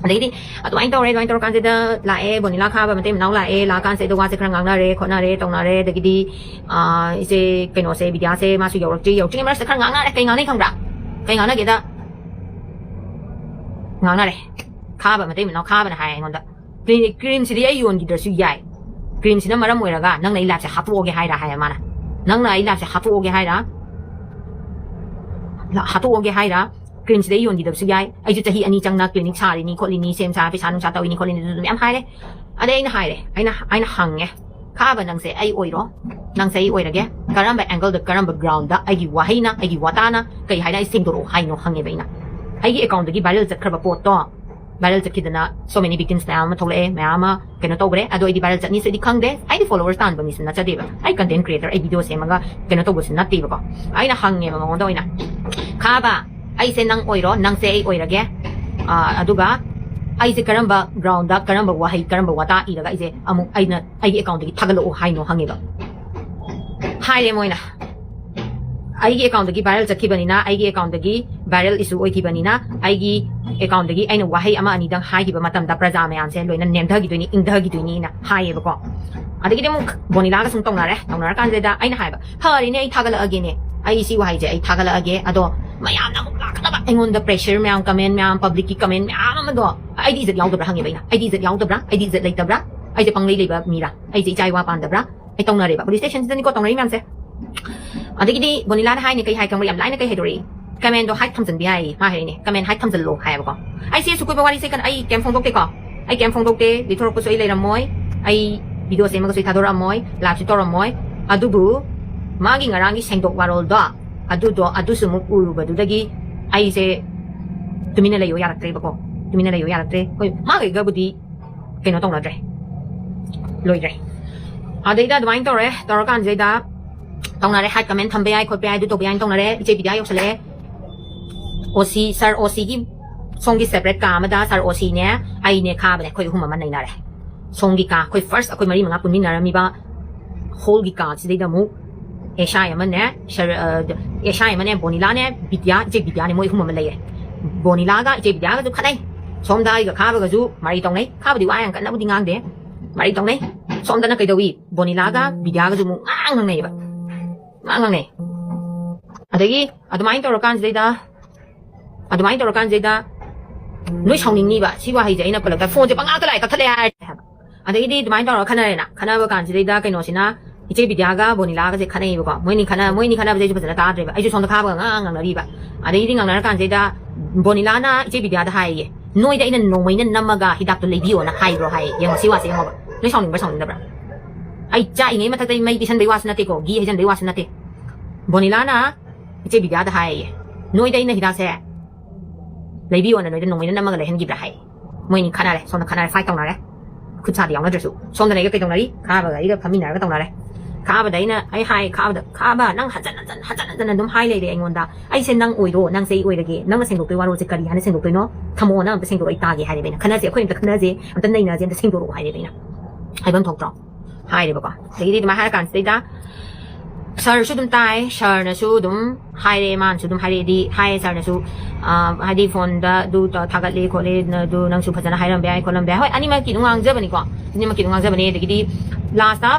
ꯑꯗꯩꯗꯤ ꯑꯗꯨꯃꯥꯏꯅ ꯇꯧꯔꯦ, ꯑꯗꯨꯃꯥꯏꯅ ꯇꯧꯔꯀꯥꯟꯁꯤꯗ ꯂꯥꯛꯑꯦ, ꯕꯣꯅꯤꯂꯥ ꯈꯥꯕ ꯃꯇꯩ ꯃꯅꯥꯎ ꯂꯥꯛꯑꯦ꯫ ꯂꯥꯛꯑꯀꯥꯟꯁꯤꯗ ꯋꯥꯁꯦ ꯈꯔ ꯉꯥꯡꯅꯔꯦ ꯈꯣꯠꯅꯔꯦ ꯇꯧꯅꯔꯦ꯫ ꯑꯗꯒꯤꯗꯤ ꯑꯥ, ꯏꯆꯦ ꯀꯩꯅꯣꯁꯦ, ꯕꯤꯗ꯭ꯌꯥꯁꯦ ꯃꯥꯁꯨ ꯌꯧꯔꯛꯇ꯭ꯔꯤ꯫ ꯌꯧꯔꯛꯇ꯭ꯔꯤꯉꯩ ꯃꯔꯛꯁꯤꯗ ꯈꯔ ꯉꯥꯡꯅꯔꯦ꯫ ꯀꯩ ꯉꯥꯡꯅꯩ ꯈꯪꯕ꯭ꯔꯥ? ꯀꯩ ꯉꯥꯡꯅꯒꯦꯗ, ꯉꯥꯡꯅꯔꯦ꯫ ꯈꯥꯕ ꯃꯇꯩ ꯃꯅꯥꯎ ꯈꯥꯕꯅ ꯍꯥꯏ ꯑꯩꯉꯣꯟꯗ, "ꯀ꯭ꯔꯤ-, ꯀ꯭ꯔꯤꯝꯁꯤꯗꯤ ꯑꯩ ꯌꯣꯟꯈꯤꯗ꯭ꯔꯁꯨ ꯌꯥꯏ, ꯀ꯭ꯔꯤꯝꯁꯤꯅ ꯃꯔꯝ ꯑꯣꯏꯔꯒ ꯅꯪꯅ ꯑꯩ ꯂꯥꯏꯐꯁꯦ ꯍꯥꯠꯇꯣꯛꯑꯒꯦ ꯍꯥꯏꯔ?" ꯍꯥꯏꯌꯦ ꯃꯥꯅ꯫ "ꯅꯪꯅ ꯑꯩ ꯂꯥꯏꯐꯁꯦ ꯍꯥꯠꯇꯣꯛꯑꯒꯦ ꯍꯥꯏꯔ? ꯂ-, ꯍꯥꯠꯇꯣꯛꯑꯒꯦ ꯍꯥꯏꯔ? ꯀ꯭ꯔꯤꯝꯁꯤꯗꯤ ꯑꯩ ꯌꯣꯟꯈꯤꯗꯕꯁꯨ ꯌꯥꯏ, ꯑꯩꯁꯨ ꯆꯍꯤ ꯑꯅꯤ ꯆꯪꯅ ꯀ꯭ꯂꯤꯅꯤꯛ ꯁꯥꯔꯤꯅꯤ ꯈꯣꯠꯂꯤꯅꯤ, ꯁꯦꯝ ꯁꯥ ꯄꯩꯁꯥ ꯅꯨꯡꯁꯥ ꯇꯧꯔꯤꯅꯤ ꯈꯣꯠꯂꯤꯅꯤ", ꯑꯗꯨ ꯃꯌꯥꯝ ꯍꯥꯏꯔꯦ꯫ ꯑꯗꯩ ꯑꯩꯅ ꯍꯥꯏꯔꯦ, ꯑꯩꯅ, ꯑꯩꯅ ꯍꯪꯉꯦ, "ꯈꯥꯕ, ꯅꯪꯁꯦ ꯑꯩ ꯑꯣꯏꯔꯣ, ꯅꯪꯁꯦ ꯑꯩ ꯑꯣꯏꯔꯒꯦ, ꯀꯔꯝꯕ ꯑꯦꯡꯒꯜꯗ, ꯀꯔꯝꯕ ꯒ꯭ꯔꯥꯎꯟꯗ ꯑꯩꯒꯤ ꯋꯥꯍꯩꯅ, ꯑꯩꯒꯤ ꯋꯥꯇꯥꯅ ꯀꯩ ꯍꯥꯏꯅ ꯑꯩ ꯁꯦꯡꯗꯣꯔꯛꯑꯣ ꯍꯥꯏꯅꯣ?" ꯍꯪꯉꯦꯕ ꯑꯩꯅ꯫ ꯑꯩꯒꯤ ꯑꯦꯀꯥꯎꯟꯗꯒꯤ ꯚꯥꯏꯔꯦꯜ ꯆꯠꯈ꯭ꯔꯕ ꯄꯣꯠꯇꯣ, ꯚꯥꯏꯔꯦꯜ ꯆꯠꯈꯤꯗꯅ so many victims ꯃꯌꯥꯝ ꯑꯃ ꯊꯣꯛꯂꯛꯑꯦ, ꯃꯌꯥꯝ ꯑꯃ ꯀꯩꯅꯣ ꯇꯧꯈ꯭ꯔꯦ꯫ ꯑꯗꯣ ꯑꯩꯗꯤ ꯚꯥꯏꯔꯦꯜ ꯆꯠꯅꯤꯁꯦ ꯑꯩꯗꯤ ꯈꯪꯗꯦ, ꯑꯩꯗꯤ ꯐꯣꯂꯣꯋꯔꯁ ꯇꯥꯟꯕ ꯃꯤꯁꯨ ꯅꯠꯆꯗꯦꯕ, ꯑꯩ ꯀꯟꯇꯦꯟ ꯀ꯭ꯔꯤꯌꯦꯇꯔ, ꯑꯩ ꯚꯤꯗꯤꯑꯣ ꯁꯦꯝꯃꯒ ꯀꯩꯅꯣ ꯇꯧꯕꯁꯨ ꯅꯠꯇꯦꯕꯀꯣ꯫ ꯑꯩꯅ ꯍꯪꯉꯦꯕ ꯃꯉꯣꯟꯗ ꯑꯣꯏꯅ, "ꯈꯥꯕ, ꯑꯩꯁꯦ ꯅꯪ ꯑꯣꯏꯔꯣ, ꯅꯪꯁꯦ ꯑꯩ ꯑꯣꯏꯔꯒꯦ, ꯑꯥ, ꯑꯗꯨꯒ ꯑꯩꯁꯦ ꯀꯔꯝꯕ ꯒ꯭ꯔꯥꯎꯟꯗ, ꯀꯔꯝꯕ ꯋꯥꯍꯩ, ꯀꯔꯝꯕ ꯋꯥꯇꯥ ꯏꯔꯒ ꯑꯩꯁꯦ ꯑꯃꯨꯛ ꯑꯩꯅ ꯑꯩꯒꯤ ꯑꯦꯀꯥꯎꯟꯗꯒꯤ ꯊꯥꯒꯠꯂꯛꯑꯣ ꯍꯥꯏꯅꯣ?" ꯍꯪꯉꯦꯕ꯫ ꯍꯥꯏꯔꯦ ꯃꯣꯏꯅ, "ꯑꯩꯒꯤ ꯑꯦꯀꯥꯎꯟꯗꯒꯤ ꯚꯥꯏꯔꯦꯜ ꯆꯠꯈꯤꯕꯅꯤꯅ, ꯑꯩꯒꯤ ꯑꯦꯀꯥꯎꯟꯗꯒꯤ ꯚꯥꯏꯔꯦꯜ ꯏꯁꯨ ꯑꯣꯏꯈꯤꯕꯅꯤꯅ, ꯑꯩꯒꯤ ꯑꯦꯀꯥꯎꯟꯗꯒꯤ ꯑꯩꯅ ꯋꯥꯍꯩ ꯑꯃ ꯑꯅꯤꯗꯪ ꯍꯥꯏꯈꯤꯕ ꯃꯇꯝꯗ ꯄ꯭ꯔꯖꯥ ꯃꯌꯥꯝꯁꯦ ꯂꯣꯏꯅ ꯅꯦꯝꯊꯈꯤꯗꯣꯏꯅꯤ, ꯏꯪꯊꯈꯤꯗꯣꯏꯅꯤꯅ" ꯍꯥꯏꯌꯦꯕꯀꯣ꯫ ꯑꯗꯒꯤꯗꯤ ꯑꯃꯨꯛ ꯕꯣꯅꯤꯂꯥꯒ ꯁꯨꯝ ꯇꯧꯅꯔꯦ꯫ ꯇꯧꯅꯔꯀꯥꯟꯁꯤꯗ ꯑꯩꯅ ꯍꯥꯏꯕ, "ꯐꯔꯦꯅꯦ, ꯑꯩ ꯊꯥꯒꯠꯂꯛꯑꯒꯦꯅꯦ, ꯑꯩ ꯁꯤ ꯋꯥꯍꯩꯁꯦ ꯑꯩ ꯊꯥꯒꯠꯂꯛꯑꯒꯦ, ꯑꯗꯣ ꯃꯌꯥꯝꯅ ꯑꯃꯨꯛ ꯂꯥꯛꯀꯗꯕ ꯑꯩꯉꯣꯟꯗ ꯄ꯭ꯔꯦꯁꯔ ꯃꯌꯥꯝ, ꯀꯃꯦꯟ ꯃꯌꯥꯝ, ꯄꯕ꯭ꯂꯤꯛꯀꯤ ꯀꯃꯦꯟ ꯃꯌꯥꯝ ꯑꯃꯗꯣ, ꯑꯩꯗꯤ ꯏꯖꯠ ꯌꯥꯎꯗꯕ꯭ꯔꯥ?" ꯍꯪꯉꯦꯕ ꯑꯩꯅ꯫ "ꯑꯩꯗꯤ ꯏꯖꯠ ꯌꯥꯎꯗꯕ꯭ꯔꯥ? ꯑꯩꯗꯤ ꯏꯖꯠ ꯂꯩꯇꯕ꯭ꯔꯥ? ꯑꯩꯁꯦ ꯄꯪꯂꯩ ꯂꯩꯕ ꯃꯤꯔꯥ? ꯑꯩꯁꯦ ꯏꯆꯥ ꯏꯋꯥ ꯄꯥꯟꯗꯕ꯭ꯔꯥ?" ꯑꯩ ꯇꯧꯅꯔꯦꯕ ꯄꯨꯂꯤꯁ ꯁ꯭ꯇꯦꯁꯟꯁꯤꯗꯅꯤꯀꯣ ꯇꯧꯅꯔꯤ ꯃꯌꯥꯝꯁꯦ꯫ ꯑꯗꯒꯤꯗꯤ ꯕꯣꯅꯤꯂꯥꯅ ꯍꯥꯏꯅꯤ ꯀꯩ ꯍꯥꯏ ꯈꯪꯕ꯭ꯔꯥ? ꯌꯥꯝ ꯂꯥꯏꯅ ꯀꯩ ꯍꯥꯏꯗꯣꯔꯛꯏ? "ꯀꯃꯦꯟꯗꯣ ꯍꯥꯏꯠ ꯊꯝꯖꯤꯟꯕ ꯌꯥꯏꯌꯦ", ꯃꯥ ꯍꯥꯏꯔꯛꯏꯅꯦ, "ꯀꯃꯦꯟ ꯍꯥꯏꯠ ꯊꯝꯖꯤꯜꯂꯣ" ꯍꯥꯏꯌꯦꯕꯀꯣ꯫ ꯑꯩꯁꯦ ꯁꯨꯀꯣꯏꯕ ꯋꯥꯔꯤꯁꯦ ꯀꯩꯅꯣ, ꯑꯩ ꯀꯩꯝ ꯐꯣꯡꯗꯣꯛꯇꯦꯀꯣ, ꯑꯩ ꯀꯩꯝ ꯐꯣꯡꯗꯣꯛꯇꯦ, ꯂꯤꯊꯣꯔꯛꯄꯁꯨ ꯑꯩ ꯂꯩꯔꯝꯃꯣꯏ, ꯑꯩ ꯚꯤꯗꯤꯑꯣ ꯁꯦꯝꯃꯒꯁꯨ ꯑꯩ ꯊꯥꯗꯣꯔꯛꯑꯝꯃꯣꯏ, ꯂꯥꯏꯐꯁꯨ ꯇꯧꯔꯝꯃꯣꯏ꯫ ꯑꯗꯨꯕꯨ ꯃꯥꯒꯤ ꯉꯔꯥꯡꯒꯤ ꯁꯦꯡꯗꯣꯛ ꯋꯥꯔꯣꯜꯗꯣ, ꯑꯗꯨꯗꯣ, ꯑꯗꯨꯁꯨ ꯑꯃꯨꯛ ꯎꯔꯨꯕꯗꯨꯗꯒꯤ ꯑꯩꯁꯦ ꯇꯨꯃꯤꯟꯅ ꯂꯩꯌꯣ ꯌꯥꯔꯛꯇ꯭ꯔꯦꯕꯀꯣ꯫ ꯇꯨꯃꯤꯟꯅ ꯂꯩꯌꯣ ꯌꯥꯔꯛꯇ꯭ꯔꯦ꯫ ꯍꯣꯏ, ꯃꯥꯒꯩꯒꯕꯨꯗꯤ ꯀꯩꯅꯣ ꯇꯧꯅꯗ꯭ꯔꯦ, ꯂꯣꯏꯗ꯭ꯔꯦ꯫ ꯑꯗꯩꯗ ꯑꯗꯨꯃꯥꯏꯅ ꯇꯧꯔꯦ, ꯇꯧꯔꯀꯥꯟꯁꯤꯗꯩꯗ ꯇꯧꯅꯔꯦ, ꯍꯥꯏꯠ ꯀꯃꯦꯟ ꯊꯝꯕ ꯌꯥꯏ ꯈꯣꯠꯄ ꯌꯥꯏ, ꯑꯗꯨ ꯇꯧꯕ ꯌꯥꯏꯅ ꯇꯧꯅꯔꯦ꯫ ꯏꯆꯦ ꯕꯤꯗ꯭ꯌꯥ ꯌꯧꯁꯜꯂꯛꯑꯦ꯫ ꯑꯣ ꯁꯤ, ꯁꯥꯔ ꯑꯣ ꯁꯤꯒꯤ ꯁꯣꯝꯒꯤ ꯁꯦꯄꯔꯦꯠ ꯀꯥ ꯑꯃꯗ ꯁꯥꯔ ꯑꯣ ꯁꯤꯅꯦ, ꯑꯩꯅꯦ, ꯈꯥꯕꯅꯦ, ꯑꯩꯈꯣꯏ ꯑꯍꯨꯝ ꯑꯃ ꯅꯩꯅꯔꯦ꯫ ꯁꯣꯝꯒꯤ ꯀꯥ, ꯑꯩꯈꯣꯏ ꯐꯥꯔꯁ ꯑꯩꯈꯣꯏ ꯃꯔꯤ ꯃꯉꯥ ꯄꯨꯟꯃꯤꯟꯅꯔꯝꯃꯤꯕ ꯍꯣꯜꯒꯤ ꯀꯥꯁꯤꯗꯩꯗ ꯑꯃꯨꯛ ꯑꯦꯁꯥꯏ ꯑꯃꯅꯦ, ꯁꯔ-, ꯑ, ꯑꯦꯁꯥꯏ ꯑꯃꯅꯦ, ꯕꯣꯅꯤꯂꯥꯅꯦ, ꯕꯤꯗ꯭ꯌꯥ, ꯏꯆꯦ ꯕꯤꯗ꯭ꯌꯥꯅꯦ, ꯃꯣꯏ ꯑꯍꯨꯝ ꯑꯃ ꯂꯩꯔꯦ꯫ ꯕꯣꯅꯤꯂꯥꯒ ꯏꯆꯦ ꯕꯤꯗ꯭ꯌꯥꯒꯁꯨ ꯈꯠꯅꯩ꯫ ꯁꯣꯝꯗ ꯑꯩꯒ ꯈꯥꯕꯒꯁꯨ ꯃꯔꯩ ꯇꯧꯅꯩ꯫ ꯈꯥꯕꯗꯤ ꯋꯥ ꯌꯥꯝ ꯀꯟꯅꯕꯨꯗꯤ ꯉꯥꯡꯗꯦ, ꯃꯔꯩ ꯇꯧꯅꯩ꯫ ꯁꯣꯝꯗꯅ ꯀꯩꯗꯧꯏ? ꯕꯣꯅꯤꯂꯥꯒ ꯕꯤꯗ꯭ꯌꯥꯒꯁꯨ ꯑꯃꯨꯛ ꯉꯥꯡ ꯉꯥꯡꯅꯩꯌꯦꯕ꯫ ꯉꯥꯡ ꯉꯥꯡꯅꯩ꯫ ꯑꯗꯒꯤ ꯑꯗꯨꯃꯥꯏꯅ ꯇꯧꯔꯀꯥꯟꯁꯤꯗꯩꯗ, ꯑꯗꯨꯃꯥꯏꯅ ꯇꯧꯔꯀꯥꯟꯁꯤꯗꯩꯗ ꯅꯣꯏ ꯁꯥꯎꯅꯤꯡꯅꯤꯕ꯫ ꯁꯤ ꯋꯥꯍꯩꯁꯦ ꯑꯩꯅ ꯄꯜꯂꯛꯇ ꯐꯣꯟꯁꯦ ꯄꯪꯂꯥꯛꯇ ꯂꯥꯛꯑꯦ, ꯀꯛꯊꯠꯂꯦ ꯍꯥꯏꯔꯦ ꯍꯥꯏꯕ꯫ ꯑꯗꯒꯤꯗꯤ ꯑꯗꯨꯃꯥꯏꯅ ꯇꯧꯔꯒ ꯈꯟꯅꯔꯦꯅ꯫ ꯈꯟꯅꯕ ꯀꯥꯟꯁꯤꯗꯩꯗ ꯀꯩꯅꯣꯁꯤꯅ, ꯏꯆꯦ ꯕꯤꯗ꯭ꯌꯥꯒ ꯕꯣꯅꯤꯂꯥꯒꯁꯦ ꯈꯠꯅꯩꯌꯦꯕꯀꯣ꯫ ꯃꯣꯏꯅꯤ ꯈꯠꯅ-, ꯃꯣꯏꯅꯤ ꯈꯠꯅꯕꯁꯦ ꯑꯩꯁꯨ ꯐꯖꯅ ꯇꯥꯗ꯭ꯔꯦꯕ꯫ ꯑꯩꯁꯨ ꯁꯣꯝꯗ ꯈꯥꯕꯒ ꯉꯥꯡ ꯉꯥꯡꯅꯔꯤꯕ꯫ ꯑꯗꯒꯤꯗꯤ ꯉꯥꯡꯅꯔꯀꯥꯟꯁꯤꯗꯩꯗ ꯕꯣꯅꯤꯂꯥꯅ ꯏꯆꯦ ꯕꯤꯗ꯭ꯌꯥꯗ ꯍꯥꯏꯌꯦ, "ꯅꯣꯏꯗ ꯑꯩꯅ ꯅꯣꯡꯃꯩꯅ ꯅꯝꯃꯒ ꯍꯤꯗꯥꯛꯇꯣ ꯂꯩꯕꯤꯌꯣꯅ ꯍꯥꯏꯕ꯭ꯔꯣ?" ꯍꯥꯏꯌꯦ꯫ ꯌꯦꯡꯉꯣ, ꯁꯤ ꯋꯥꯁꯦ ꯌꯦꯡꯉꯣꯕ꯫ ꯅꯣꯏ ꯁꯥꯎꯅꯤꯡꯕ꯭ꯔꯥ ꯁꯥꯎꯅꯤꯡꯗꯕ꯭ꯔꯥ? ꯑꯩ ꯆꯥꯛꯏꯉꯩ ꯃꯊꯛꯇ ꯑꯩ ꯃꯩ ꯄꯤꯁꯟꯕꯩ ꯋꯥꯁꯨ ꯅꯠꯇꯦꯀꯣ, ꯘꯤ ꯍꯩꯖꯟꯕꯩ ꯋꯥꯁꯨ ꯅꯠꯇꯦ꯫ ꯕꯣꯅꯤꯂꯥꯅ ꯏꯆꯦ ꯕꯤꯗ꯭ꯌꯥꯗ ꯍꯥꯏꯌꯦ, "ꯅꯣꯏꯗ ꯑꯩꯅ ꯍꯤꯗꯥꯛꯁꯦ ꯂꯩꯕꯤꯌꯣꯅ ꯅꯣꯏꯗ ꯅꯣꯡꯃꯩꯅ ꯅꯝꯃꯒ ꯂꯩꯍꯟꯈꯤꯕ꯭ꯔꯥ?" ꯍꯥꯏ꯫ ꯃꯣꯏꯅꯤ ꯈꯠꯅꯔꯦ, ꯁꯣꯝꯗ ꯈꯠꯅꯔꯦ, ꯐꯥꯏꯠ ꯇꯧꯅꯔꯦ, ꯈꯨꯠ ꯁꯥꯗꯤ ꯌꯥꯎꯅꯗ꯭ꯔꯁꯨ꯫ ꯁꯣꯝꯗꯅ ꯑꯩꯒ ꯀꯩ ꯇꯧꯅꯔꯤ? ꯈꯥꯕꯒ ꯑꯩꯒ ꯐꯝꯃꯤꯟꯅꯔꯒ ꯇꯧꯅꯔꯦ꯫ ꯈꯥꯕꯗ ꯑꯩꯅ, ꯑꯩ ꯍꯥꯏ, ꯈꯥꯕꯗ, "ꯈꯥꯕ, ꯅꯪ ꯍꯟꯖꯟ ꯍꯟꯖꯟ, ꯍꯟꯖꯟ ꯍꯟꯖꯟꯅ ꯑꯗꯨꯝ ꯍꯥꯏ ꯂꯩꯔꯦ ꯑꯩꯉꯣꯟꯗ, ꯑꯩꯁꯦ ꯅꯪ ꯑꯣꯏꯔꯣ, ꯅꯪꯁꯦ ꯑꯩ ꯑꯣꯏꯔꯒꯦ, ꯅꯪꯅ ꯁꯦꯡꯗꯣꯛꯇꯣꯏ ꯋꯥꯔꯣꯜꯁꯦ ꯀꯔꯤ ꯍꯥꯏꯅ ꯁꯦꯡꯗꯣꯛꯇꯣꯏꯅꯣ? ꯊꯝꯃꯣ, ꯅꯪ ꯑꯝꯇ ꯁꯦꯡꯗꯣꯛꯑꯣ, ꯑꯩ ꯇꯥꯒꯦ" ꯍꯥꯏꯔꯦꯕ ꯑꯩꯅ꯫ "ꯈꯟꯅꯁꯦ, ꯑꯩꯈꯣꯏ ꯑꯝꯇ ꯈꯟꯅꯁꯦ, ꯑꯝꯇ ꯅꯩꯅꯁꯦ, ꯑꯝꯇ ꯁꯦꯡꯗꯣꯔꯛꯑꯣ" ꯍꯥꯏꯔꯦꯕ ꯑꯩꯅ꯫ ꯍꯥꯏꯐꯝ ꯊꯣꯛꯇ꯭ꯔꯣ? ꯍꯥꯏꯔꯦꯕꯀꯣ꯫ ꯑꯗꯒꯤꯗꯤ ꯑꯗꯨꯃꯥꯏꯅ ꯍꯥꯏꯔ ꯀꯥꯟꯁꯤꯗꯩꯗ ꯁꯥꯔꯁꯨ ꯑꯗꯨꯝ ꯇꯥꯏ, ꯁꯥꯔꯅꯁꯨ ꯑꯗꯨꯝ ꯍꯥꯏꯔꯦ, ꯃꯥꯅꯁꯨ ꯑꯗꯨꯝ ꯍꯥꯏꯔꯛꯑꯦꯗꯤ ꯍꯥꯏꯌꯦ ꯁꯥꯔꯅꯁꯨ, ꯑ, ꯍꯥꯏꯗꯤ ꯐꯣꯟꯗ ꯑꯗꯨ ꯇ-, ꯊꯥꯒꯠꯂꯦ ꯈꯣꯠꯂꯦ, ꯅ-, ꯑꯗꯨ ꯅꯪꯁꯨ ꯐꯖꯅ ꯍꯥꯏꯔꯝꯕ ꯌꯥꯏ ꯈꯣꯠꯂꯝꯕ ꯌꯥꯏ꯫ ꯍꯣꯏ, ꯑꯅꯤꯃꯛꯀꯤ ꯑꯗꯨꯝ ꯉꯥꯡꯖꯕꯅꯤꯀꯣ, ꯑꯅꯤꯃꯛꯀꯤ ꯑꯗꯨꯝ ꯉꯥꯡꯖꯕꯅꯦ꯫ ꯑꯗꯒꯤꯗꯤ ꯂꯥꯁꯇ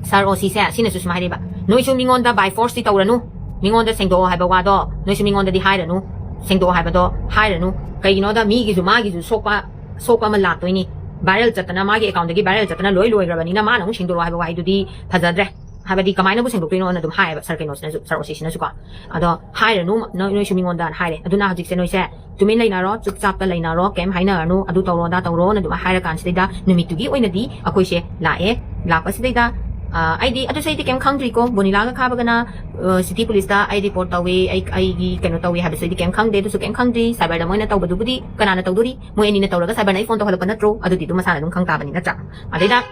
ꯁꯥꯔ ꯑꯣ ꯁꯤꯁꯦ ꯁꯤꯅꯁꯨ ꯁꯨꯃꯥꯏ ꯍꯥꯏꯔꯤꯕ, "ꯅꯣꯏꯁꯨ ꯃꯤꯉꯣꯟꯗ by forceꯇꯤ ꯇꯧꯔꯅꯨ, ꯃꯤꯉꯣꯟꯗ ꯁꯦꯡꯗꯣꯛꯑꯣ ꯍꯥꯏꯕ ꯋꯥꯗꯣ ꯅꯣꯏꯁꯨ ꯃꯤꯉꯣꯟꯗꯗꯤ ꯍꯥꯏꯔꯅꯨ, ꯁꯦꯡꯗꯣꯛꯑꯣ ꯍꯥꯏꯕꯗꯣ ꯍꯥꯏꯔꯅꯨ꯫ ꯀꯩꯒꯤꯅꯣꯗ ꯃꯤꯒꯤꯁꯨ ꯃꯥꯒꯤꯁꯨ ꯁꯣꯛꯄ, ꯁꯣꯛꯄ ꯑꯃ ꯂꯥꯛꯇꯣꯏꯅꯤ꯫ Viral ꯆꯠꯇꯅ, ꯃꯥꯒꯤ accountꯇꯒꯤ viral ꯆꯠꯇꯅ ꯂꯣꯏ ꯂꯣꯏꯈ꯭ꯔꯕꯅꯤꯅ ꯃꯥꯅ ꯑꯃꯨꯛ ꯁꯦꯡꯗꯣꯔꯛꯑꯣ ꯍꯥꯏꯕ ꯋꯥꯍꯩꯗꯨꯗꯤ ꯐꯖꯗ꯭ꯔꯦ꯫ ꯍꯥꯏꯕꯗꯤ ꯀꯃꯥꯏꯅꯕꯨ ꯁꯦꯡꯗꯣꯛꯇꯣꯏꯅꯣꯅ ꯑꯗꯨꯝ ꯍꯥꯏꯌꯦꯕ ꯁꯥꯔ ꯀꯩꯅꯣꯁꯤꯅꯁꯨ, ꯁꯥꯔ ꯑꯣ ꯁꯤꯁꯤꯅꯁꯨꯀꯣ꯫ ꯑꯗꯣ ꯍꯥꯏꯔꯅꯨ, ꯅꯣꯏ, ꯅꯣꯏꯁꯨ ꯃꯤꯉꯣꯟꯗꯅ ꯍꯥꯏꯔꯦ꯫ ꯑꯗꯨꯅ ꯍꯧꯖꯤꯛꯁꯦ ꯅꯣꯏꯁꯦ ꯇꯨꯃꯤꯟ ꯂꯩꯅꯔꯣ, ꯆꯨꯞ ꯆꯥꯞꯇ ꯂꯩꯅꯔꯣ, ꯀꯩꯝ ꯍꯥꯏꯅꯔꯅꯨ, ꯑꯗꯨ ꯇꯧꯔꯣ, ꯑꯗꯥ ꯇꯧꯔꯣꯅ ꯑꯗꯨꯃꯥꯏꯅ ꯍꯥꯏꯔ ꯀꯥꯟꯁꯤꯗꯩꯗ ꯅꯨꯃꯤꯠꯇꯨꯒꯤ ꯑꯣꯏꯅꯗꯤ ꯑꯩꯈꯣꯏꯁꯦ ꯂꯥꯛꯑꯦ꯫ ꯂꯥꯛꯄꯁꯤꯗꯩꯗ, ꯑ, ꯑꯩꯗꯤ, ꯑꯗꯨꯁꯨ ꯑꯩꯗꯤ ꯀꯩꯝ ꯈꯪꯗ꯭ꯔꯤꯀꯣ꯫ ꯕꯣꯅꯤꯂꯥꯒ ꯈꯥꯕꯒꯅ, ꯑ, city policeꯇ ꯑꯩ report ꯇꯧꯏ, ꯑꯩ, ꯑꯩꯒꯤ ꯀꯩꯅꯣ ꯇꯧꯏ ꯍꯥꯏꯕꯁꯨ ꯑꯩꯗꯤ ꯀꯩꯝ ꯈꯪꯗꯦ꯫ ꯑꯗꯨꯁꯨ ꯀꯩꯝ ꯈꯪꯗ꯭ꯔꯤ꯫ Cyberꯗ ꯃꯣꯏꯅ ꯇꯧꯕꯗꯨꯕꯨꯗꯤ ꯀꯅꯥꯅ ꯇꯧꯗꯣꯔꯤ? ꯃꯣꯏ ꯑꯅꯤꯅ ꯇꯧꯔꯒ cyberꯅ ꯑꯩ phone ꯇꯧꯍꯜꯂꯛꯄ ꯅꯠꯇ꯭ꯔꯣ? ꯑꯗꯨꯗꯤ ꯑꯗꯨꯝ ꯃꯁꯥꯅ ꯑꯗꯨꯝ ꯈꯪ ꯇꯥꯕꯅꯤ, ꯅꯠꯇ꯭ꯔꯥ? ꯑꯗꯩꯗ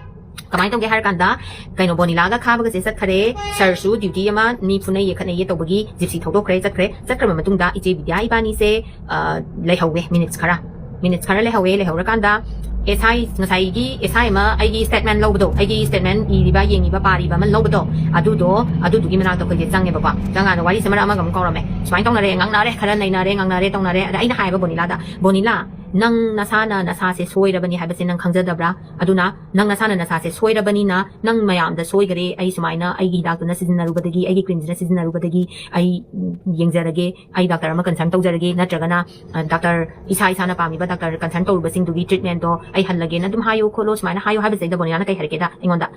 ꯀꯃꯥꯏꯅ ꯇꯧꯒꯦ ꯍꯥꯏꯔ ꯀꯥꯟꯗ, ꯀꯩꯅꯣ, ꯕꯣꯅꯤꯂꯥꯒ ꯈꯥꯕꯒꯁꯦ ꯆꯠꯈꯔꯦ, ꯁꯥꯔꯁꯨ duty ꯑꯃ ꯃꯤ ꯐꯨꯅꯩꯌꯦ ꯈꯠꯅꯩꯌꯦ ꯇꯧꯕꯒꯤ gypsy ꯊꯧꯗꯣꯛꯈ꯭ꯔꯦ, ꯆꯠꯈ꯭ꯔꯦ꯫ ꯆꯠꯈ꯭ꯔꯕ ꯃꯇꯨꯡꯗ ꯏꯆꯦ ꯕꯤꯗ꯭ꯌꯥ ꯏꯕꯥꯅꯤꯁꯦ, ꯑ, ꯂꯩꯍꯧꯋꯦ minutes ꯈꯔ꯫ Minutes ꯈꯔ ꯂꯩꯍꯧꯋꯦ꯫ ꯂꯩꯍꯧꯔꯀꯥꯟꯗ ꯑꯦꯁ ꯑꯥꯏ, ꯉꯁꯥꯏꯒꯤ ꯑꯦꯁ ꯑꯥꯏ ꯑꯃ ꯑꯩꯒꯤ ꯁ꯭ꯇꯦꯠꯃꯦꯟ ꯂꯧꯕꯗꯣ, ꯑꯩꯒꯤ ꯁ꯭ꯇꯦꯠꯃꯦꯟ ꯏꯔꯤꯕ, ꯌꯦꯡꯉꯤꯕ, ꯄꯥꯔꯤꯕ ꯑꯃ ꯂꯧꯕꯗꯣ, ꯑꯗꯨꯗꯣ, ꯑꯗꯨꯗꯨꯒꯤ ꯃꯅꯥꯛꯇ ꯑꯩꯈꯣꯏꯁꯦ ꯆꯪꯉꯦꯕꯀꯣ꯫ ꯆꯪꯉꯀꯥꯟꯗ ꯋꯥꯔꯤꯁꯦ ꯃꯔꯛ ꯑꯃꯒ ꯑꯃꯨꯛ ꯀꯧꯔꯝꯃꯦ꯫ ꯁꯨꯃꯥꯏꯅ ꯇꯧꯅꯔꯦ, ꯉꯥꯡꯅꯔꯦ, ꯈꯔ ꯅꯩꯅꯔꯦ, ꯉꯥꯡꯅꯔꯦ, ꯇꯧꯅꯔꯦ꯫ ꯑꯗ ꯑꯩꯅ ꯍꯥꯏꯕ, "ꯕꯣꯅꯤꯂꯥꯗ, ꯕꯣꯅꯤꯂꯥ, ꯅꯪ ꯅꯁꯥꯅ ꯅꯁꯥꯁꯦ ꯁꯣꯏꯔꯕꯅꯤ ꯍꯥꯏꯕꯁꯦ ꯅꯪ ꯈꯪꯖꯗꯕ꯭ꯔꯥ? ꯑꯗꯨꯅ ꯅꯪ ꯅꯁꯥꯅ ꯅꯁꯥꯁꯦ ꯁꯣꯏꯔꯕꯅꯤꯅ ꯅꯪ ꯃꯌꯥꯝꯗ ꯁꯣꯏꯈꯔꯦ, ꯑꯩ ꯁꯨꯃꯥꯏꯅ ꯑꯩꯒꯤ ꯍꯤꯗꯥꯛꯇꯨꯅ ꯁꯤꯖꯤꯟꯅꯔꯨꯕꯗꯒꯤ, ꯑꯩꯒꯤ ꯀ꯭ꯔꯤꯝꯁꯤꯅ ꯁꯤꯖꯤꯟꯅꯔꯨꯕꯗꯒꯤ ꯑꯩ, ꯎꯝ, ꯌꯦꯡꯖꯔꯒꯦ, ꯑꯩ ꯗꯥꯛꯇꯔ ꯑꯃ ꯀꯟꯁꯜ ꯇꯧꯖꯔꯒꯦ, ꯅꯠꯇ꯭ꯔꯒꯅ, ꯑ, ꯗꯥꯛꯇꯔ ꯏꯁꯥ ꯏꯁꯥꯅ ꯄꯥꯝꯃꯤꯕ ꯗꯥꯛꯇꯔ ꯀꯟꯁꯜ ꯇꯧꯔꯨꯕꯁꯤꯡꯗꯨꯒꯤ ꯇ꯭ꯔꯤꯠꯃꯦꯟꯗꯣ ꯑꯩ ꯍꯜꯂꯒꯦꯅ ꯑꯗꯨꯝ ꯍꯥꯏꯌꯨ ꯈꯣꯠꯂꯨ, ꯁꯨꯃꯥꯏꯅ ꯍꯥꯏꯌꯨ" ꯍꯥꯏꯕꯁꯤꯗꯩꯗ ꯕꯣꯅꯤꯂꯥꯅ ꯀꯩ ꯍꯥꯏꯔꯛꯀꯦꯗ, ꯑꯩꯉꯣꯟꯗ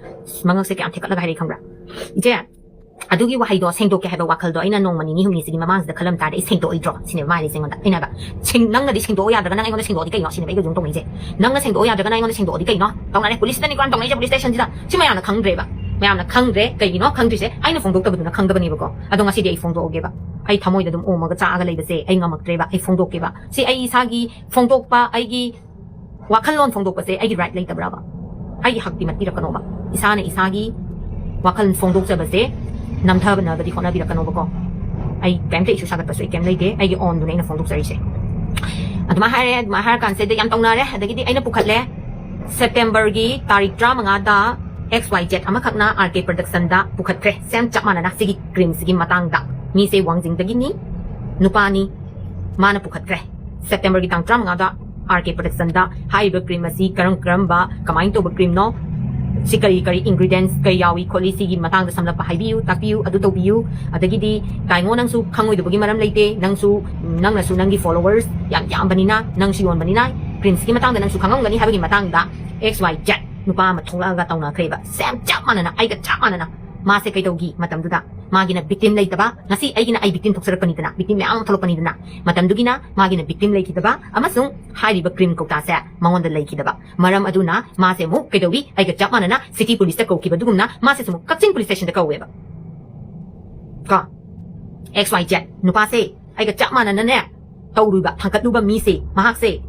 ꯃꯉꯛꯁꯦ ꯀꯌꯥꯝ ꯊꯦꯛꯀꯠꯂꯒ ꯍꯥꯏꯔꯛꯏ ꯈꯪꯕ꯭ꯔꯥ? "ꯏꯆꯦ, ꯑꯗꯨꯒꯤ ꯋꯥꯍꯩꯗꯣ ꯁꯦꯡꯗꯣꯛꯀꯦ ꯍꯥꯏꯕ ꯋꯥꯈꯜꯗꯣ ꯑꯩꯅ ꯅꯣꯡꯃ ꯅꯤꯅꯤ ꯍꯨꯝꯅꯤꯁꯤꯒꯤ ꯃꯃꯥꯡꯁꯤꯗ ꯈꯜꯂꯝ ꯇꯥꯔꯗꯤ ꯑꯩ ꯁꯦꯡꯗꯣꯛꯑꯣꯏꯗ꯭ꯔꯣ?" ꯁꯤꯅꯦꯕ ꯃꯥ ꯍꯥꯏꯔꯤꯁꯦ ꯑꯩꯉꯣꯟꯗ꯫ ꯑꯩꯅ ꯍꯥꯏꯕ, "ꯁꯦꯡ-, ꯅꯪꯅꯗꯤ ꯁꯦꯡꯗꯣꯛꯑꯣ ꯌꯥꯗ꯭ꯔꯒ ꯅꯪ ꯑꯩꯉꯣꯟꯗ ꯁꯦꯡꯗꯣꯛꯑꯗꯤ ꯀꯩꯅꯣ?" ꯁꯤꯅꯦꯕ ꯑꯩꯒ ꯑꯗꯨꯝ ꯇꯧꯅꯩꯁꯦ꯫ "ꯅꯪꯅ ꯁꯦꯡꯗꯣꯛꯑꯣ ꯌꯥꯗ꯭ꯔꯒ ꯅꯪ ꯑꯩꯉꯣꯟꯗ ꯁꯦꯡꯗꯣꯛꯑꯗꯤ ꯀꯩꯅꯣ?" ꯇꯧꯅꯔꯦ꯫ ꯄꯨꯂꯤꯁꯇꯅꯤꯀꯣ ꯌꯥꯝ ꯇꯧꯅꯩꯁꯦ, ꯄꯨꯂꯤꯁ ꯁ꯭ꯇꯦꯁꯟꯁꯤꯗ꯫ ꯁꯤ ꯃꯌꯥꯝꯅ ꯈꯪꯗ꯭ꯔꯦꯕ꯫ ꯃꯌꯥꯝꯅ ꯈꯪꯗ꯭ꯔꯦ꯫ ꯀꯩꯒꯤꯅꯣ ꯈꯪꯗ꯭ꯔꯤꯁꯦ? ꯑꯩꯅ ꯐꯣꯡꯗꯣꯛꯇꯕꯗꯨꯅ ꯈꯪꯗꯕꯅꯦꯕꯀꯣ꯫ ꯑꯗꯣ ꯉꯁꯤꯗꯤ ꯑꯩ ꯐꯣꯡꯗꯣꯛꯑꯒꯦꯕ꯫ ꯑꯩ ꯊꯃꯣꯏꯗ ꯑꯗꯨꯝ ꯑꯣꯝꯃꯒ ꯆꯥꯛꯑꯒ ꯂꯩꯕꯁꯦ ꯑꯩ ꯉꯝꯃꯛꯇ꯭ꯔꯦꯕ꯫ ꯑꯩ ꯐꯣꯡꯗꯣꯛꯀꯦꯕ꯫ ꯁꯤ ꯑꯩ ꯏꯁꯥꯒꯤ ꯐꯣꯡꯗꯣꯛꯄ, ꯑꯩꯒꯤ ꯋꯥꯈꯜꯂꯣꯟ ꯐꯣꯡꯗꯣꯛꯄꯁꯦ ꯑꯩꯒꯤ ꯔꯥꯏꯠ ꯂꯩꯇꯕ꯭ꯔꯕ? ꯑꯩꯒꯤ ꯍꯛꯇꯤ ꯃꯠꯄꯤꯔꯛꯀꯅꯣꯕ꯫ ꯏꯁꯥꯅ ꯏꯁꯥꯒꯤ ꯋꯥꯈꯜ ꯐꯣꯡꯗꯣꯛꯆꯕꯁꯦ ꯅꯝꯊꯅꯕꯗꯤ ꯍꯣꯠꯅꯕꯤꯔꯛꯀꯅꯣꯕꯀꯣ꯫ ꯑꯩ ꯀꯩꯝꯇ ꯏꯁꯨ ꯁꯥꯒꯠꯄꯁꯨ ꯑꯩ ꯀꯩꯝ ꯂꯩꯇꯦ꯫ ꯑꯩꯒꯤ ꯑꯣꯟꯗꯨꯅ ꯑꯩꯅ ꯐꯣꯡꯗꯣꯛꯆꯔꯤꯁꯦ꯫ ꯑꯗꯨꯃꯥꯏꯅ ꯍꯥꯏꯔꯦ, ꯑꯗꯨꯃꯥꯏꯅ ꯍꯥꯏꯔ ꯀꯥꯟꯁꯤꯗ ꯌꯥꯝ ꯇꯧꯅꯔꯦ꯫ ꯑꯗꯒꯤꯗꯤ ꯑꯩꯅ ꯄꯨꯈꯠꯂꯦ, ꯁꯦꯞꯇꯦꯝꯕꯔꯒꯤ ꯇꯥꯔꯤꯛ ꯇꯔꯥꯃꯉꯥꯗ ꯑꯦꯛꯁ ꯋꯥꯏ ꯖꯦꯠ ꯑꯃꯈꯛꯅ ꯑꯥꯔ ꯀꯦ ꯄ꯭ꯔꯗꯛꯁꯟꯗ ꯄꯨꯈꯠꯈ꯭ꯔꯦ꯫ ꯁꯦꯝ ꯆꯞ ꯃꯥꯟꯅꯅ ꯁꯤꯒꯤ ꯀ꯭ꯔꯤꯝꯁꯤꯒꯤ ꯃꯇꯥꯡꯗ꯫ ꯃꯤꯁꯦ ꯋꯥꯡꯖꯤꯡꯗꯒꯤꯅꯤ, ꯅꯨꯄꯥꯅꯤ, ꯃꯥꯅ ꯄꯨꯈꯠꯈ꯭ꯔꯦ꯫ ꯁꯦꯞꯇꯦꯝꯕꯔꯒꯤ ꯇꯥꯡ ꯇꯔꯥꯃꯉꯥꯗ ꯑꯥꯔ ꯀꯦ ꯄ꯭ꯔꯗꯛꯁꯟꯗ ꯍꯥꯏꯔꯤꯕ ꯀ꯭ꯔꯤꯝ ꯑꯁꯤ ꯀꯔꯝ ꯀꯔꯝꯕ, ꯀꯃꯥꯏꯅ ꯇꯧꯕ ꯀ꯭ꯔꯤꯝꯅꯣ, ꯁꯤ ꯀꯔꯤ ꯀꯔꯤ ꯏꯟꯒ꯭ꯔꯤꯗꯤꯌꯦꯟꯁ ꯀꯔꯤ ꯌꯥꯎꯏ ꯈꯣꯠꯂꯤ, ꯁꯤꯒꯤ ꯃꯇꯥꯡꯗ ꯁꯝꯂꯞꯄ ꯍꯥꯏꯕꯤꯌꯨ, ꯇꯥꯛꯄꯤꯌꯨ, ꯑꯗꯨ ꯇꯧꯕꯤꯌꯨ꯫ ꯑꯗꯒꯤꯗꯤ ꯇꯥꯏꯉꯣ, ꯅꯪꯁꯨ ꯈꯪꯉꯣꯏꯗꯕꯒꯤ ꯃꯔꯝ ꯂꯩꯇꯦ, ꯅꯪꯁꯨ, ꯅꯪꯅꯁꯨ ꯅꯪꯒꯤ ꯐꯣꯂꯣꯋꯔꯁ ꯌꯥꯝ ꯌꯥꯝꯕꯅꯤꯅ, ꯅꯪꯁꯨ ꯌꯣꯟꯕꯅꯤꯅ, ꯀ꯭ꯔꯤꯝꯁꯤꯒꯤ ꯃꯇꯥꯡꯗ ꯅꯪꯁꯨ ꯈꯪꯉꯝꯒꯅꯤ ꯍꯥꯏꯕꯒꯤ ꯃꯇꯥꯡꯗ ꯑꯦꯛꯁ ꯋꯥꯏ ꯖꯦꯠ ꯅꯨꯄꯥ ꯑꯃ ꯊꯣꯛꯂꯛꯑꯒ ꯇꯧꯅꯈ꯭ꯔꯦꯕ꯫ ꯁꯦꯝ ꯆꯞ ꯃꯥꯟꯅꯅ, ꯑꯩꯒ ꯆꯞ ꯃꯥꯟꯅꯅ꯫ ꯃꯥꯁꯦ ꯀꯩꯗꯧꯒꯤ ꯃꯇꯝꯗꯨꯗ? ꯃꯥꯒꯤꯅ ꯚꯤꯛꯇꯤꯝ ꯂꯩꯇꯕ꯫ ꯉꯁꯤ ꯑꯩꯒꯤꯅ ꯑꯩ ꯚꯤꯛꯇꯤꯝ ꯊꯣꯛꯆꯔꯛꯄꯅꯤꯗꯅ, ꯚꯤꯛꯇꯤꯝ ꯃꯌꯥꯝ ꯑꯃ ꯊꯣꯛꯂꯛꯄꯅꯤꯗꯅ꯫ ꯃꯇꯝꯗꯨꯒꯤꯅ ꯃꯥꯒꯤꯅ ꯚꯤꯛꯇꯤꯝ ꯂꯩꯈꯤꯗꯕ ꯑꯃꯁꯨꯡ ꯍꯥꯏꯔꯤꯕ ꯀ꯭ꯔꯤꯝ ꯀꯧꯇꯥꯁꯦ ꯃꯉꯣꯟꯗ ꯂꯩꯈꯤꯗꯕ꯫ ꯃꯔꯝ ꯑꯗꯨꯅ ꯃꯥꯁꯦ ꯑꯃꯨꯛ ꯀꯩꯗꯧꯏ? ꯑꯩꯒ ꯆꯞ ꯃꯥꯟꯅꯅ ꯁꯤꯇꯤ ꯄꯨꯂꯤꯁꯇ ꯀꯧꯈꯤꯕ ꯑꯗꯨꯒꯨꯝꯅ ꯃꯥꯁꯦ ꯑꯃꯨꯛ ꯀꯛꯆꯤꯡ ꯄꯨꯂꯤꯁ ꯁ꯭ꯇꯦꯁꯟꯗ ꯀꯧꯋꯦꯕ꯫ ꯀꯣ? ꯑꯦꯛꯁ ꯋꯥꯏ ꯖꯦꯠ ꯅꯨꯄꯥꯁꯦ ꯑꯩꯒ ꯆꯞ ꯃꯥꯟꯅꯅꯅꯦ ꯇꯧꯔꯨꯕ, ꯊꯥꯡꯒꯠꯂꯨꯕ ꯃꯤꯁꯦ, ꯃꯍꯥꯛꯁꯦ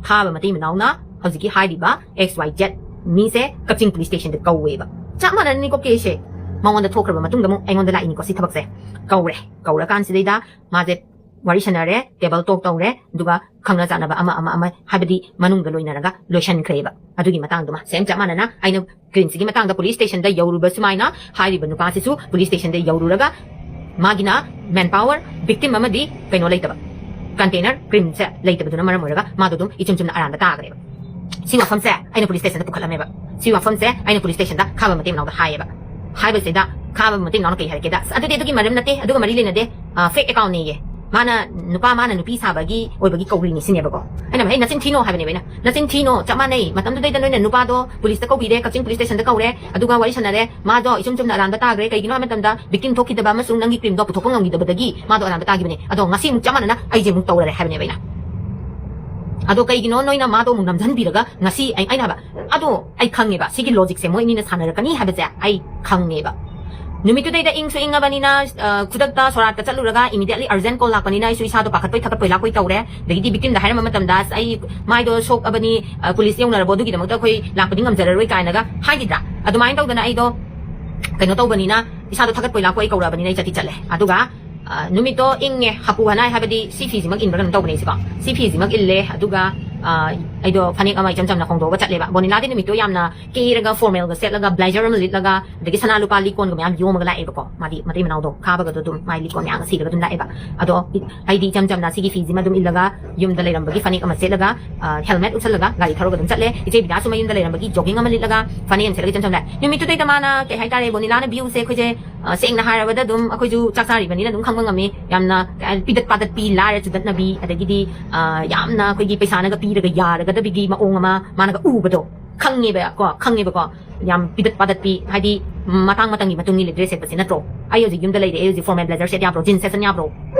ꯐꯥꯕ ꯃꯇꯩ ꯃꯅꯥꯎꯅ ꯍꯧꯖꯤꯛꯀꯤ ꯍꯥꯏꯔꯤꯕ ꯑꯦꯛꯁ ꯋꯥꯏ ꯖꯦꯠ ꯃꯤꯁꯦ ꯀꯛꯆꯤꯡ ꯄꯨꯂꯤꯁ ꯁ꯭ꯇꯦꯁꯟꯗ ꯀꯧꯋꯦꯕ꯫ ꯆꯞ ꯃꯥꯟꯅꯅꯅꯤꯀꯣ ꯀꯦꯁꯁꯦ꯫ ꯃꯉꯣꯟꯗ ꯊꯣꯛꯈ꯭ꯔꯕ ꯃꯇꯨꯡꯗ ꯑꯃꯨꯛ ꯑꯩꯉꯣꯟꯗ ꯂꯥꯛꯏꯅꯤꯀꯣ ꯁꯤ ꯊꯕꯛꯁꯦ꯫ ꯀꯧꯔꯦ꯫ ꯀꯧꯔꯀꯥꯟꯁꯤꯗꯩꯗ ꯃꯥꯁꯦ ꯋꯥꯔꯤ ꯁꯥꯟꯅꯔꯦ, ꯇꯦꯕꯜ ꯇꯣꯛ ꯇꯧꯔꯦ, ꯑꯗꯨꯒ ꯈꯪꯅ ꯆꯥꯟꯅꯕ ꯑꯃ ꯑꯃ ꯑꯃ ꯍꯥꯏꯕꯗꯤ ꯃꯅꯨꯡꯗ ꯂꯣꯏꯅꯔꯒ ꯂꯣꯏꯁꯟꯈ꯭ꯔꯦꯕ꯫ ꯑꯗꯨꯒꯤ ꯃꯇꯥꯡꯗꯨꯃ ꯁꯦꯝ ꯆꯞ ꯃꯥꯟꯅꯅ ꯑꯩꯅ ꯀ꯭ꯔꯤꯝꯁꯤꯒꯤ ꯃꯇꯥꯡꯗ ꯄꯨꯂꯤꯁ ꯁ꯭ꯇꯦꯁꯟꯗ ꯌꯧꯔꯨꯕ ꯁꯨꯃꯥꯏꯅ ꯍꯥꯏꯔꯤꯕ ꯅꯨꯄꯥꯁꯤꯁꯨ ꯄꯨꯂꯤꯁ ꯁ꯭ꯇꯦꯁꯟꯗ ꯌꯧꯔꯨꯔꯒ ꯃꯥꯒꯤꯅ ꯃꯦꯟ ꯄꯥꯋꯔ, ꯚꯤꯛꯇꯤꯝ ꯑꯃꯗꯤ ꯀꯩꯅꯣ ꯂꯩꯇꯕ, ꯀꯟꯇꯦꯅꯔ ꯀ꯭ꯔꯤꯝꯁꯦ ꯂꯩꯇꯕꯗꯨꯅ ꯃꯔꯝ ꯑꯣꯏꯔꯒ ꯃꯥꯗꯣ ꯑꯗꯨꯝ ꯏꯆꯨꯝ ꯆꯨꯝꯅ ꯑꯔꯥꯟꯕ ꯇꯥꯈ꯭ꯔꯦꯕ꯫ ꯁꯤ ꯋꯥꯐꯝꯁꯦ ꯑꯩꯅ ꯄꯨꯂꯤꯁ ꯁ꯭ꯇꯦꯁꯟꯗ ꯄꯨꯈꯠꯂꯝꯃꯦꯕ꯫ ꯁꯤ ꯋꯥꯐꯝꯁꯦ ꯑꯩꯅ ꯄꯨꯂꯤꯁ ꯁ꯭ꯇꯦꯁꯟꯗ ꯈꯥꯕ ꯃꯇꯩ ꯃꯅꯥꯎꯗ ꯍꯥꯏꯌꯦꯕ꯫ ꯍꯥꯏꯕꯁꯤꯗ ꯈꯥꯕ ꯃꯇꯩ ꯃꯅꯥꯎꯅ ꯀꯩ ꯍꯥꯏꯔꯛꯀꯦꯗ, "ꯑꯁ, ꯑꯗꯨꯗꯤ ꯑꯗꯨꯒꯤ ꯃꯔꯝ ꯅꯠꯇꯦ, ꯑꯗꯨꯒ ꯃꯔꯤ ꯂꯩꯅꯗꯦ, ꯐꯦꯛ ꯑꯦꯀꯥꯎꯟꯅꯦꯌꯦ꯫ ꯃꯥꯅ ꯅꯨꯄꯥ, ꯃꯥꯅ ꯅꯨꯄꯤ ꯁꯥꯕꯒꯤ ꯑꯣꯏꯕꯒꯤ ꯀꯧꯔꯤꯅꯤ" ꯁꯤꯅꯦꯕꯀꯣ꯫ ꯑꯩꯅ, "ꯍꯦ, ꯅꯆꯤꯟ ꯊꯤꯅꯣ" ꯍꯥꯏꯕꯅꯦꯕ ꯑꯩꯅ꯫ "ꯅꯆꯤꯟ ꯊꯤꯅꯣ, ꯆꯞ ꯃꯥꯟꯅꯩ꯫ ꯃꯇꯝꯗꯨꯗꯩꯗ ꯅꯣꯏꯅ ꯅꯨꯄꯥꯗꯣ ꯄꯨꯂꯤꯁꯇ ꯀꯧꯕꯤꯔꯦ, ꯀꯛꯆꯤꯡ ꯄꯨꯂꯤꯁ ꯁ꯭ꯇꯦꯁꯟꯗ ꯀꯧꯔꯦ, ꯑꯗꯨꯒ ꯋꯥꯔꯤ ꯁꯥꯟꯅꯔꯦ, ꯃꯥꯗꯣ ꯏꯆꯨꯝ ꯆꯨꯝꯅ ꯑꯔꯥꯟꯕ ꯇꯥꯈ꯭ꯔꯦ꯫ ꯀꯩꯒꯤꯅꯣ ꯍꯥꯏꯕ ꯃꯇꯝꯗ ꯚꯤꯛꯇꯤꯝ ꯊꯣꯛꯈꯤꯗꯕ ꯑꯃꯁꯨꯡ ꯅꯪꯒꯤ ꯀ꯭ꯔꯤꯝꯗꯣ ꯄꯨꯊꯣꯛꯄ ꯉꯝꯈꯤꯗꯕꯗꯒꯤ ꯃꯥꯗꯣ ꯑꯔꯥꯟꯕ ꯇꯥꯈꯤꯕꯅꯦ꯫ ꯑꯗꯣ ꯉꯁꯤ ꯑꯃꯨꯛ ꯆꯞ ꯃꯥꯟꯅꯅ ꯑꯩꯁꯦ ꯑꯃꯨꯛ ꯇꯧꯔꯔꯦ" ꯍꯥꯏꯕꯅꯦꯕ ꯑꯩꯅ꯫ ꯑꯗꯣ ꯀꯩꯒꯤꯅꯣ ꯅꯣꯏꯅ ꯃꯥꯗꯣ ꯑꯃꯨꯛ ꯅꯝꯁꯤꯟꯕꯤꯔꯒ ꯉꯁꯤ ꯑꯩ, ꯑꯩꯅ ꯍꯥꯏꯕ, ꯑꯗꯣ ꯑꯩ ꯈꯪꯉꯦꯕ, ꯁꯤꯒꯤ ꯂꯣꯖꯤꯛꯁꯦ ꯃꯣꯏ ꯑꯅꯤꯅ ꯁꯥꯟꯅꯔꯛꯀꯅꯤ ꯍꯥꯏꯕꯁꯦ ꯑꯩ ꯈꯪꯉꯦꯕ꯫ ꯅꯨꯃꯤꯠꯇꯨꯗꯩꯗ ꯏꯪꯁꯨ ꯏꯪꯉꯕꯅꯤꯅ, ꯑ, ꯈꯨꯗꯛꯇ ꯁꯣꯔꯥꯠꯀ ꯆꯠꯂꯨꯔꯒ immediately urgent call ꯂꯥꯛꯄꯅꯤꯅ ꯑꯩꯁꯨ ꯏꯁꯥꯗꯣ ꯄꯥꯈꯠꯄꯣꯏ ꯊꯀꯠꯄꯣꯏ ꯂꯥꯛꯄꯣꯏ ꯇꯧꯔꯦ꯫ ꯑꯗꯒꯤꯗꯤ ꯚꯤꯛꯇꯤꯝꯗ ꯍꯥꯏꯔꯝꯕ ꯃꯇꯝꯗ, "ꯑꯁ, ꯑꯩ ꯃꯥꯏꯗꯣ ꯁꯣꯛꯑꯕꯅꯤ, ꯑ, ꯄꯨꯂꯤꯁ ꯌꯧꯅꯔꯕꯣ, ꯑꯗꯨꯒꯤꯗꯃꯛꯇ ꯑꯩꯈꯣꯏ ꯂꯥꯛꯄꯗꯤ ꯉꯝꯖꯔꯔꯣꯏ" ꯀꯥꯏꯅꯒ ꯍꯥꯏꯈꯤꯗ꯭ꯔꯥ? ꯑꯗꯨꯃꯥꯏꯅ ꯇꯧꯗꯅ ꯑꯩꯗꯣ ꯀꯩꯅꯣ ꯇꯧꯕꯅꯤꯅ, ꯏꯁꯥꯗꯣ ꯊꯀꯠꯄꯣꯏ ꯂꯥꯛꯄꯣꯏ ꯀꯧꯔꯕꯅꯤꯅ ꯑꯩ ꯆꯠꯇꯤ ꯆꯠꯂꯦ꯫ ꯑꯗꯨꯒ, ꯑ, ꯅꯨꯃꯤꯠꯇꯣ ꯏꯪꯉꯦ, ꯍꯥꯄꯨ ꯍꯅꯥꯏ ꯍꯥꯏꯕꯗꯤ ꯁꯤ ꯐꯤꯁꯤꯃꯛ ꯏꯟꯕ꯭ꯔꯥ ꯀꯩꯅꯣꯝ ꯇꯧꯕꯅꯦ ꯑꯩꯁꯦꯀꯣ꯫ ꯁꯤ ꯐꯤꯁꯤꯃꯛ ꯏꯜꯂꯦ, ꯑꯗꯨꯒ, ꯑ, ꯑꯩꯗꯣ ꯐꯅꯦꯛ ꯑꯃ ꯏꯆꯝ ꯆꯝꯅ ꯍꯣꯡꯗꯣꯛꯑꯒ ꯆꯠꯂꯦꯕ꯫ ꯕꯣꯅꯤꯂꯥꯗꯤ ꯅꯨꯃꯤꯠꯇꯣ ꯌꯥꯝꯅ ꯀꯦꯔꯒ, ꯐꯣꯔꯃꯦꯜꯒ ꯁꯦꯠꯂꯒ, ꯕ꯭ꯂꯦꯖꯔ ꯑꯃ ꯂꯤꯠꯂꯒ, ꯑꯗꯒꯤ ꯁꯅꯥ ꯂꯨꯄꯥ ꯂꯤꯛ ꯀꯣꯟꯒ ꯃꯌꯥꯝ ꯌꯣꯝꯃꯒ ꯂꯥꯛꯑꯦꯕꯀꯣ꯫ ꯃꯥꯗꯤ ꯃꯇꯩ ꯃꯅꯥꯎꯗꯣ ꯈꯥꯕꯒꯗꯣ ꯑꯗꯨꯝ ꯃꯥꯏ ꯂꯤꯛ ꯀꯣꯟ ꯃꯌꯥꯝꯒ ꯁꯤꯔꯒ ꯑꯗꯨꯝ ꯂꯥꯛꯑꯦꯕ꯫ ꯑꯗꯣ ꯏ-, ꯑꯩꯗꯤ ꯏꯆꯝ ꯆꯝꯅ ꯁꯤꯒꯤ ꯐꯤꯁꯤꯃ ꯑꯗꯨꯝ ꯏꯜꯂꯒ, ꯌꯨꯝꯗ ꯂꯩꯔꯝꯕꯒꯤ ꯐꯅꯦꯛ ꯑꯃ ꯁꯦꯠꯂꯒ, ꯑ, ꯍꯦꯜꯃꯦꯠ ꯎꯞꯁꯜꯂꯒ ꯒꯥꯔꯤ ꯊꯧꯔꯒ ꯑꯗꯨꯝ ꯆꯠꯂꯦ꯫ ꯏꯆꯦ ꯕꯤꯗꯥꯁꯨ ꯃꯌꯨꯝꯗ ꯂꯩꯔꯝꯕꯒꯤ ꯖꯣꯒꯤꯡ ꯑꯃ ꯂꯤꯠꯂꯒ, ꯐꯅꯦꯛ ꯑꯃ ꯁꯦꯠꯂꯒ ꯏꯆꯝ ꯆꯝ ꯂꯥꯛꯑꯦ꯫ ꯅꯨꯃꯤꯠꯇꯨꯗꯩꯗ ꯃꯥꯅ ꯀꯩ ꯍꯥꯏꯇꯥꯔꯦ, ꯕꯣꯅꯤꯂꯥꯅ ꯚ꯭ꯌꯨꯁꯦ ꯑꯩꯈꯣꯏꯁꯦ, ꯑ, ꯁꯦꯡꯅ ꯍꯥꯏꯔꯕꯗ ꯑꯗꯨꯝ ꯑꯩꯈꯣꯏꯁꯨ ꯆꯥꯛ ꯆꯥꯔꯤꯕꯅꯤꯅ ꯑꯗꯨꯝ ꯈꯪꯕ ꯉꯝꯃꯤ꯫ ꯌꯥꯝꯅ ꯀꯩ ꯍꯥꯏ-, ꯄꯤꯗꯠ ꯄꯥꯗꯠꯄꯤ, ꯂꯥꯏꯔ ꯆꯨꯗꯠꯅꯕꯤ, ꯑꯗꯒꯤꯗꯤ, ꯑ, ꯌꯥꯝꯅ ꯑꯩꯈꯣꯏꯒꯤ ꯄꯩꯁꯥꯅꯒ ꯄꯤꯔꯒ ꯌꯥꯔꯒꯗꯕꯒꯤ ꯃꯑꯣꯡ ꯑꯃ ꯃꯥꯅꯒ ꯎꯕꯗꯣ ꯈꯪꯉꯦꯕ ꯀꯣ, ꯈꯪꯉꯦꯕꯀꯣ꯫ ꯌꯥꯝ ꯄꯤꯗꯠ ꯄꯥꯗꯠꯄꯤ, ꯍꯥꯏꯗꯤ ꯃꯇꯥꯡ ꯃꯇꯝꯒꯤ ꯃꯇꯨꯡ ꯏꯜꯂꯦ ꯗ꯭ꯔꯦꯁ ꯁꯦꯠꯄꯁꯦ, ꯅꯠꯇ꯭ꯔꯣ? ꯑꯩ ꯍꯧꯖꯤꯛ ꯌꯨꯝꯗ ꯂꯩꯔꯦ, ꯑꯩ ꯍꯧꯖꯤꯛ ꯐꯣꯔꯃꯦꯜ ꯕ꯭ꯂꯦꯖꯔ ꯁꯦꯠ ꯌꯥꯕ꯭ꯔꯣ? ꯖꯤꯟꯁ ꯁꯦꯠꯆꯟ ꯌꯥꯕ꯭ꯔꯣ?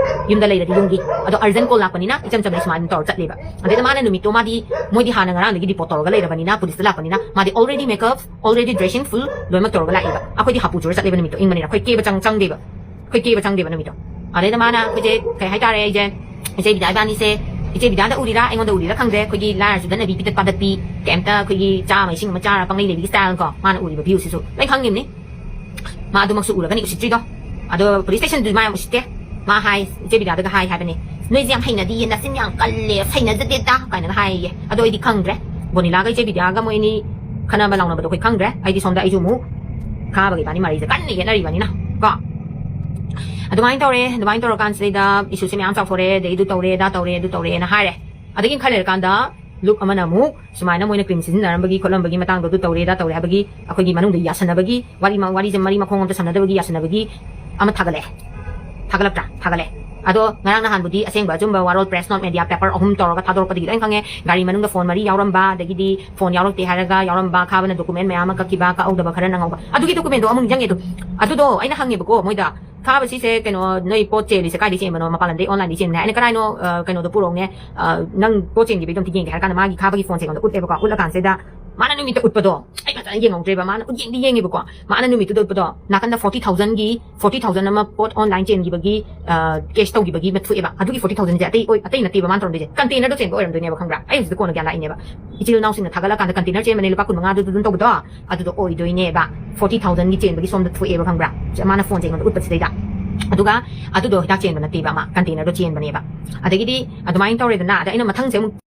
ꯌꯨꯝꯗ ꯂꯩꯔꯗꯤ ꯌꯨꯝꯒꯤ꯫ ꯑꯗꯣ ꯑꯔꯖꯦꯟ ꯀꯣꯜ ꯂꯥꯛꯄꯅꯤꯅ ꯏꯆꯝ ꯆꯝꯅ ꯁꯨꯃꯥꯏꯅ ꯇꯧꯔ ꯆꯠꯂꯦꯕ꯫ ꯑꯗꯩꯗ ꯃꯥꯅ ꯅꯨꯃꯤꯠꯇꯣ, ꯃꯥꯗꯤ, ꯃꯣꯏꯗꯤ ꯍꯥꯟꯅ ꯉꯔꯥꯡꯗꯒꯤ ꯔꯤꯄꯣꯔꯠ ꯇꯧꯔꯒ ꯂꯩꯔꯕꯅꯤꯅ, ꯄꯨꯂꯤꯁꯇ ꯂꯥꯛꯄꯅꯤꯅ, ꯃꯥꯗꯤ already makeup, already dressing full ꯂꯣꯏꯅꯃꯛ ꯇꯧꯔꯒ ꯂꯥꯛꯑꯦꯕ꯫ ꯑꯩꯈꯣꯏꯗꯤ ꯍꯥꯄꯨ ꯆꯨꯔ ꯆꯠꯂꯦꯕ ꯅꯨꯃꯤꯠꯇꯣ, ꯏꯪꯕꯅꯤꯅ꯫ ꯑꯩꯈꯣꯏ ꯀꯦꯕ ꯆꯪ-, ꯆꯪꯗꯦꯕ꯫ ꯑꯩꯈꯣꯏ ꯀꯦꯕ ꯆꯪꯗꯦꯕ ꯅꯨꯃꯤꯠꯇꯣ꯫ ꯑꯗꯩꯗ ꯃꯥꯅ ꯑꯩꯈꯣꯏꯁꯦ, ꯀꯩ ꯍꯥꯏꯇꯥꯔꯦ, ꯑꯩꯁꯦ, ꯏꯆꯦ ꯕꯤꯗꯥ ꯏꯕꯥꯅꯤꯁꯦ, ꯏꯆꯦ ꯕꯤꯗꯥꯗ ꯎꯔꯤꯔꯥ ꯑꯩꯉꯣꯟꯗ ꯎꯔꯤꯔꯥ ꯈꯪꯗ꯭ꯔꯦ, ꯑꯩꯈꯣꯏꯒꯤ ꯂꯥꯏꯔ ꯆꯨꯗꯠꯅꯕꯤ, ꯄꯤꯗꯠ ꯄꯥꯗꯠꯄꯤ, ꯀꯩꯝꯇ ꯑꯩꯈꯣꯏꯒꯤ ꯆꯥ ꯑꯃ ꯏꯁꯤꯡ ꯑꯃ ꯆꯥꯔ ꯄꯪꯂꯩ ꯂꯩꯕꯤꯒꯤ style ꯀꯣ, ꯃꯥꯅ ꯎꯔꯤꯕ ꯚ꯭ꯌꯨꯁꯤꯁꯨ ꯂꯣꯏ ꯈꯪꯉꯤꯕꯅꯤ꯫ ꯃꯥ ꯑꯗꯨꯃꯛꯁꯨ ꯎꯔꯒꯅꯤ ꯎꯁꯤꯠꯇ꯭ꯔꯤꯗꯣ꯫ ꯑꯗꯣ ꯄꯨꯂꯤꯁ ꯁ꯭ꯇꯦꯁꯟꯗꯨꯗꯤ ꯃꯥ ꯌꯥꯝ ꯎꯁꯤꯠꯇꯦ꯫ ꯃꯥ ꯍꯥꯏ, ꯏꯆꯦ ꯕꯤꯗ꯭ꯌꯥꯗꯒ ꯍꯥꯏ ꯍꯥꯏꯕꯅꯦ, "ꯅꯣꯏꯁꯦ ꯌꯥꯝ ꯍꯩꯅꯗꯤꯌꯦ, ꯅꯆꯤꯟ ꯌꯥꯝ ꯀꯜꯂꯦ, ꯍꯩꯅꯖꯗꯦꯗ" ꯀꯥꯏꯅꯒ ꯍꯥꯏꯌꯦ꯫ ꯑꯗꯣ ꯑꯩꯗꯤ ꯈꯪꯗ꯭ꯔꯦ, ꯕꯣꯅꯤꯂꯥꯒ ꯏꯆꯦ ꯕꯤꯗ꯭ꯌꯥꯒ ꯃꯣꯏ ꯑꯅꯤ ꯈꯟꯅꯕ ꯂꯥꯎꯅꯕꯗꯣ ꯑꯩꯈꯣꯏ ꯈꯪꯗ꯭ꯔꯦ꯫ ꯑꯩꯗꯤ ꯁꯣꯝꯗ ꯑꯩꯁꯨ ꯑꯃꯨꯛ ꯈꯥꯕꯒꯤ ꯏꯕꯥꯅꯤ ꯃꯔꯩꯁꯦ ꯀꯟꯅ ꯌꯦꯠꯅꯔꯤꯕꯅꯤꯅ ꯀꯣ꯫ ꯑꯗꯨꯃꯥꯏꯅ ꯇꯧꯔꯦ꯫ ꯑꯗꯨꯃꯥꯏꯅ ꯇꯧꯔꯀꯥꯟꯁꯤꯗꯩꯗ ꯏꯁꯨꯁꯦ ꯃꯌꯥꯝ ꯆꯥꯎꯊꯣꯔꯛꯑꯦ, ꯑꯗꯩ ꯑꯗꯨ ꯇꯧꯔꯦ, ꯑꯗꯥ ꯇꯧꯔꯦ, ꯑꯗꯨ ꯇꯧꯔꯦꯅ ꯍꯥꯏꯔꯦ꯫ ꯑꯗꯒꯤ ꯈꯔ ꯂꯩꯔꯀꯥꯟꯗ ꯂꯨꯛ ꯑꯃꯅ ꯑꯃꯨꯛ ꯁꯨꯃꯥꯏꯅ ꯃꯣꯏꯅ ꯀ꯭ꯔꯤꯝ ꯁꯤꯖꯤꯟꯅꯔꯝꯕꯒꯤ ꯈꯣꯠꯂꯝꯕꯒꯤ ꯃꯇꯥꯡꯗꯣ, ꯑꯗꯨ ꯇꯧꯔꯦ, ꯑꯗꯥ ꯇꯧꯔꯦ ꯍꯥꯏꯕꯒꯤ ꯑꯩꯈꯣꯏꯒꯤ ꯃꯅꯨꯡꯗ ꯌꯥꯁꯟꯅꯕꯒꯤ ꯋꯥꯔꯤ, ꯋꯥꯔꯤꯁꯦ ꯃꯔꯤ ꯃꯈꯣꯡ ꯑꯝꯇ ꯁꯝꯅꯗꯕꯒꯤ ꯌꯥꯁꯟꯅꯕꯒꯤ ꯑꯃ ꯊꯥꯒꯠꯂꯛꯑꯦ꯫ ꯊꯥꯒꯠꯂꯛꯇ꯭ꯔꯥ? ꯊꯥꯒꯠꯂꯦ꯫ ꯑꯗꯣ ꯉꯔꯥꯡ ꯅꯍꯥꯟꯕꯨꯗꯤ ꯑꯁꯦꯡꯕ ꯑꯆꯨꯝꯕ ꯋꯥꯔꯣꯜ press note media paper ꯑꯍꯨꯝ ꯇꯧꯔꯒ ꯊꯥꯗꯣꯔꯛꯄꯗꯒꯤ ꯂꯣꯏ ꯈꯪꯉꯦ꯫ ꯒꯥꯔꯤ ꯃꯅꯨꯡꯗ phone ꯃꯔꯤ ꯌꯥꯎꯔꯝꯕ, ꯑꯗꯒꯤꯗꯤ phone ꯌꯥꯎꯔꯛꯇꯦ ꯍꯥꯏꯔꯒ ꯌꯥꯎꯔꯝꯕ, ꯈꯥꯕꯅ document ꯃꯌꯥꯝ ꯑꯃ ꯀꯛꯈꯤꯕ, ꯀꯛꯍꯧꯗꯕ ꯈꯔ ꯅꯪꯍꯧꯕ꯫ ꯑꯗꯨꯒꯤ documentꯗꯣ ꯑꯃꯨꯛ ꯅꯤꯡꯁꯤꯡꯉꯦ꯫ ꯑꯗꯨ, ꯑꯗꯨꯗꯣ ꯑꯩꯅ ꯍꯪꯉꯦꯕꯀꯣ ꯃꯣꯏꯗ, "ꯈꯥꯕ, ꯁꯤꯁꯦ ꯀꯩꯅꯣ, ꯅꯣꯏ ꯄꯣꯠ ꯆꯦꯜꯂꯤꯁꯦ ꯀꯥꯏꯗꯩ ꯆꯦꯟꯕꯅꯣ?" "ꯃꯄꯥꯟ ꯂꯝꯗꯩ onlineꯗꯩ ꯆꯦꯟꯕꯅꯦ" ꯍꯥꯏ꯫ "ꯑꯩꯅ ꯀꯔꯥꯏꯅꯣ, ꯑ, ꯀꯩꯅꯣꯗꯣ ꯄꯨꯔꯛꯎꯅꯦ, ꯑ, ꯅꯪ ꯄꯣꯠ ꯆꯦꯟꯈꯤꯕꯩꯗꯣ ꯑꯝꯇ ꯌꯦꯡꯒꯦ" ꯍꯥꯏꯔ ꯀꯥꯟꯗ ꯃꯥꯒꯤ ꯈꯥꯕꯒꯤ phoneꯁꯦ ꯑꯩꯉꯣꯟꯗ ꯎꯠꯂꯦꯕꯀꯣ꯫ ꯎꯠꯂꯀꯥꯟꯁꯤꯗ ꯃꯥꯅ ꯅꯨꯃꯤꯠꯇ ꯎꯠꯄꯗꯣ ꯑꯩ ꯐꯖꯅ ꯌꯦꯡꯍꯧꯗ꯭ꯔꯦꯕ꯫ ꯃꯥꯅ ꯎꯠꯌꯦꯡꯗꯤ ꯌꯦꯡꯉꯦꯕꯀꯣ꯫ ꯃꯥꯅ ꯅꯨꯃꯤꯠꯇꯨꯗ ꯎꯠꯄꯗꯣ ꯅꯥꯀꯟꯗ forty thousandꯒꯤ, forty thousand ꯑꯃ ꯄꯣꯠ online ꯆꯦꯟꯈꯤꯕꯒꯤ, ꯑ, case ꯇꯧꯈꯤꯕꯒꯤ ꯑꯃ ꯊꯣꯛꯑꯦꯕ꯫ ꯑꯗꯨꯒꯤ forty thousandꯁꯦ ꯑꯇꯩ ꯑꯣꯏ-, ꯑꯇꯩ ꯅꯠꯇꯦꯕ ꯃꯥꯅ ꯇꯧꯔꯝꯗꯣꯏꯁꯦ, containerꯗꯣ ꯆꯦꯟꯕ ꯑꯣꯏꯔꯝꯗꯣꯏꯅꯦꯕ, ꯈꯪꯕ꯭ꯔꯥ? ꯑꯩ ꯍꯧꯖꯤꯛꯇ ꯀꯣꯟꯅ ꯒ꯭ꯌꯥꯟ ꯂꯥꯛꯏꯅꯦꯕ꯫ ꯏꯆꯤꯜ ꯏꯅꯥꯎꯁꯤꯡꯅ ꯊꯥꯒꯠꯂꯀꯥꯟꯗ container ꯆꯦꯟꯕꯅꯦ, ꯂꯨꯄꯥ ꯀꯨꯟ ꯃꯉꯥꯗꯨꯗ ꯑꯗꯨꯝ ꯇꯧꯕꯗꯣ, ꯑꯗꯨꯗꯣ ꯑꯣꯏꯗꯣꯏꯅꯦꯕ꯫ Forty thousandꯒꯤ ꯆꯦꯟꯕꯒꯤ ꯁꯣꯝꯗ ꯊꯣꯛꯑꯦꯕ, ꯈꯪꯕ꯭ꯔꯥ? ꯃꯥꯅ phoneꯁꯦ ꯑꯩꯉꯣꯟꯗ ꯎꯠꯄꯁꯤꯗꯩꯗ꯫ ꯑꯗꯨꯒ ꯑꯗꯨꯗꯣ ꯍꯤꯗꯥꯛ ꯆꯦꯟꯕ ꯅꯠꯇꯦꯕ, ꯑꯃ containerꯗꯣ ꯆꯦꯟꯕꯅꯦꯕ꯫ ꯑꯗꯒꯤꯗꯤ ꯑꯗꯨꯃꯥꯏꯅ ꯇꯧꯔꯦꯗꯅ, ꯑꯗ ꯑꯩꯅ ꯃꯊꯪꯁꯦ ꯑꯃꯨꯛ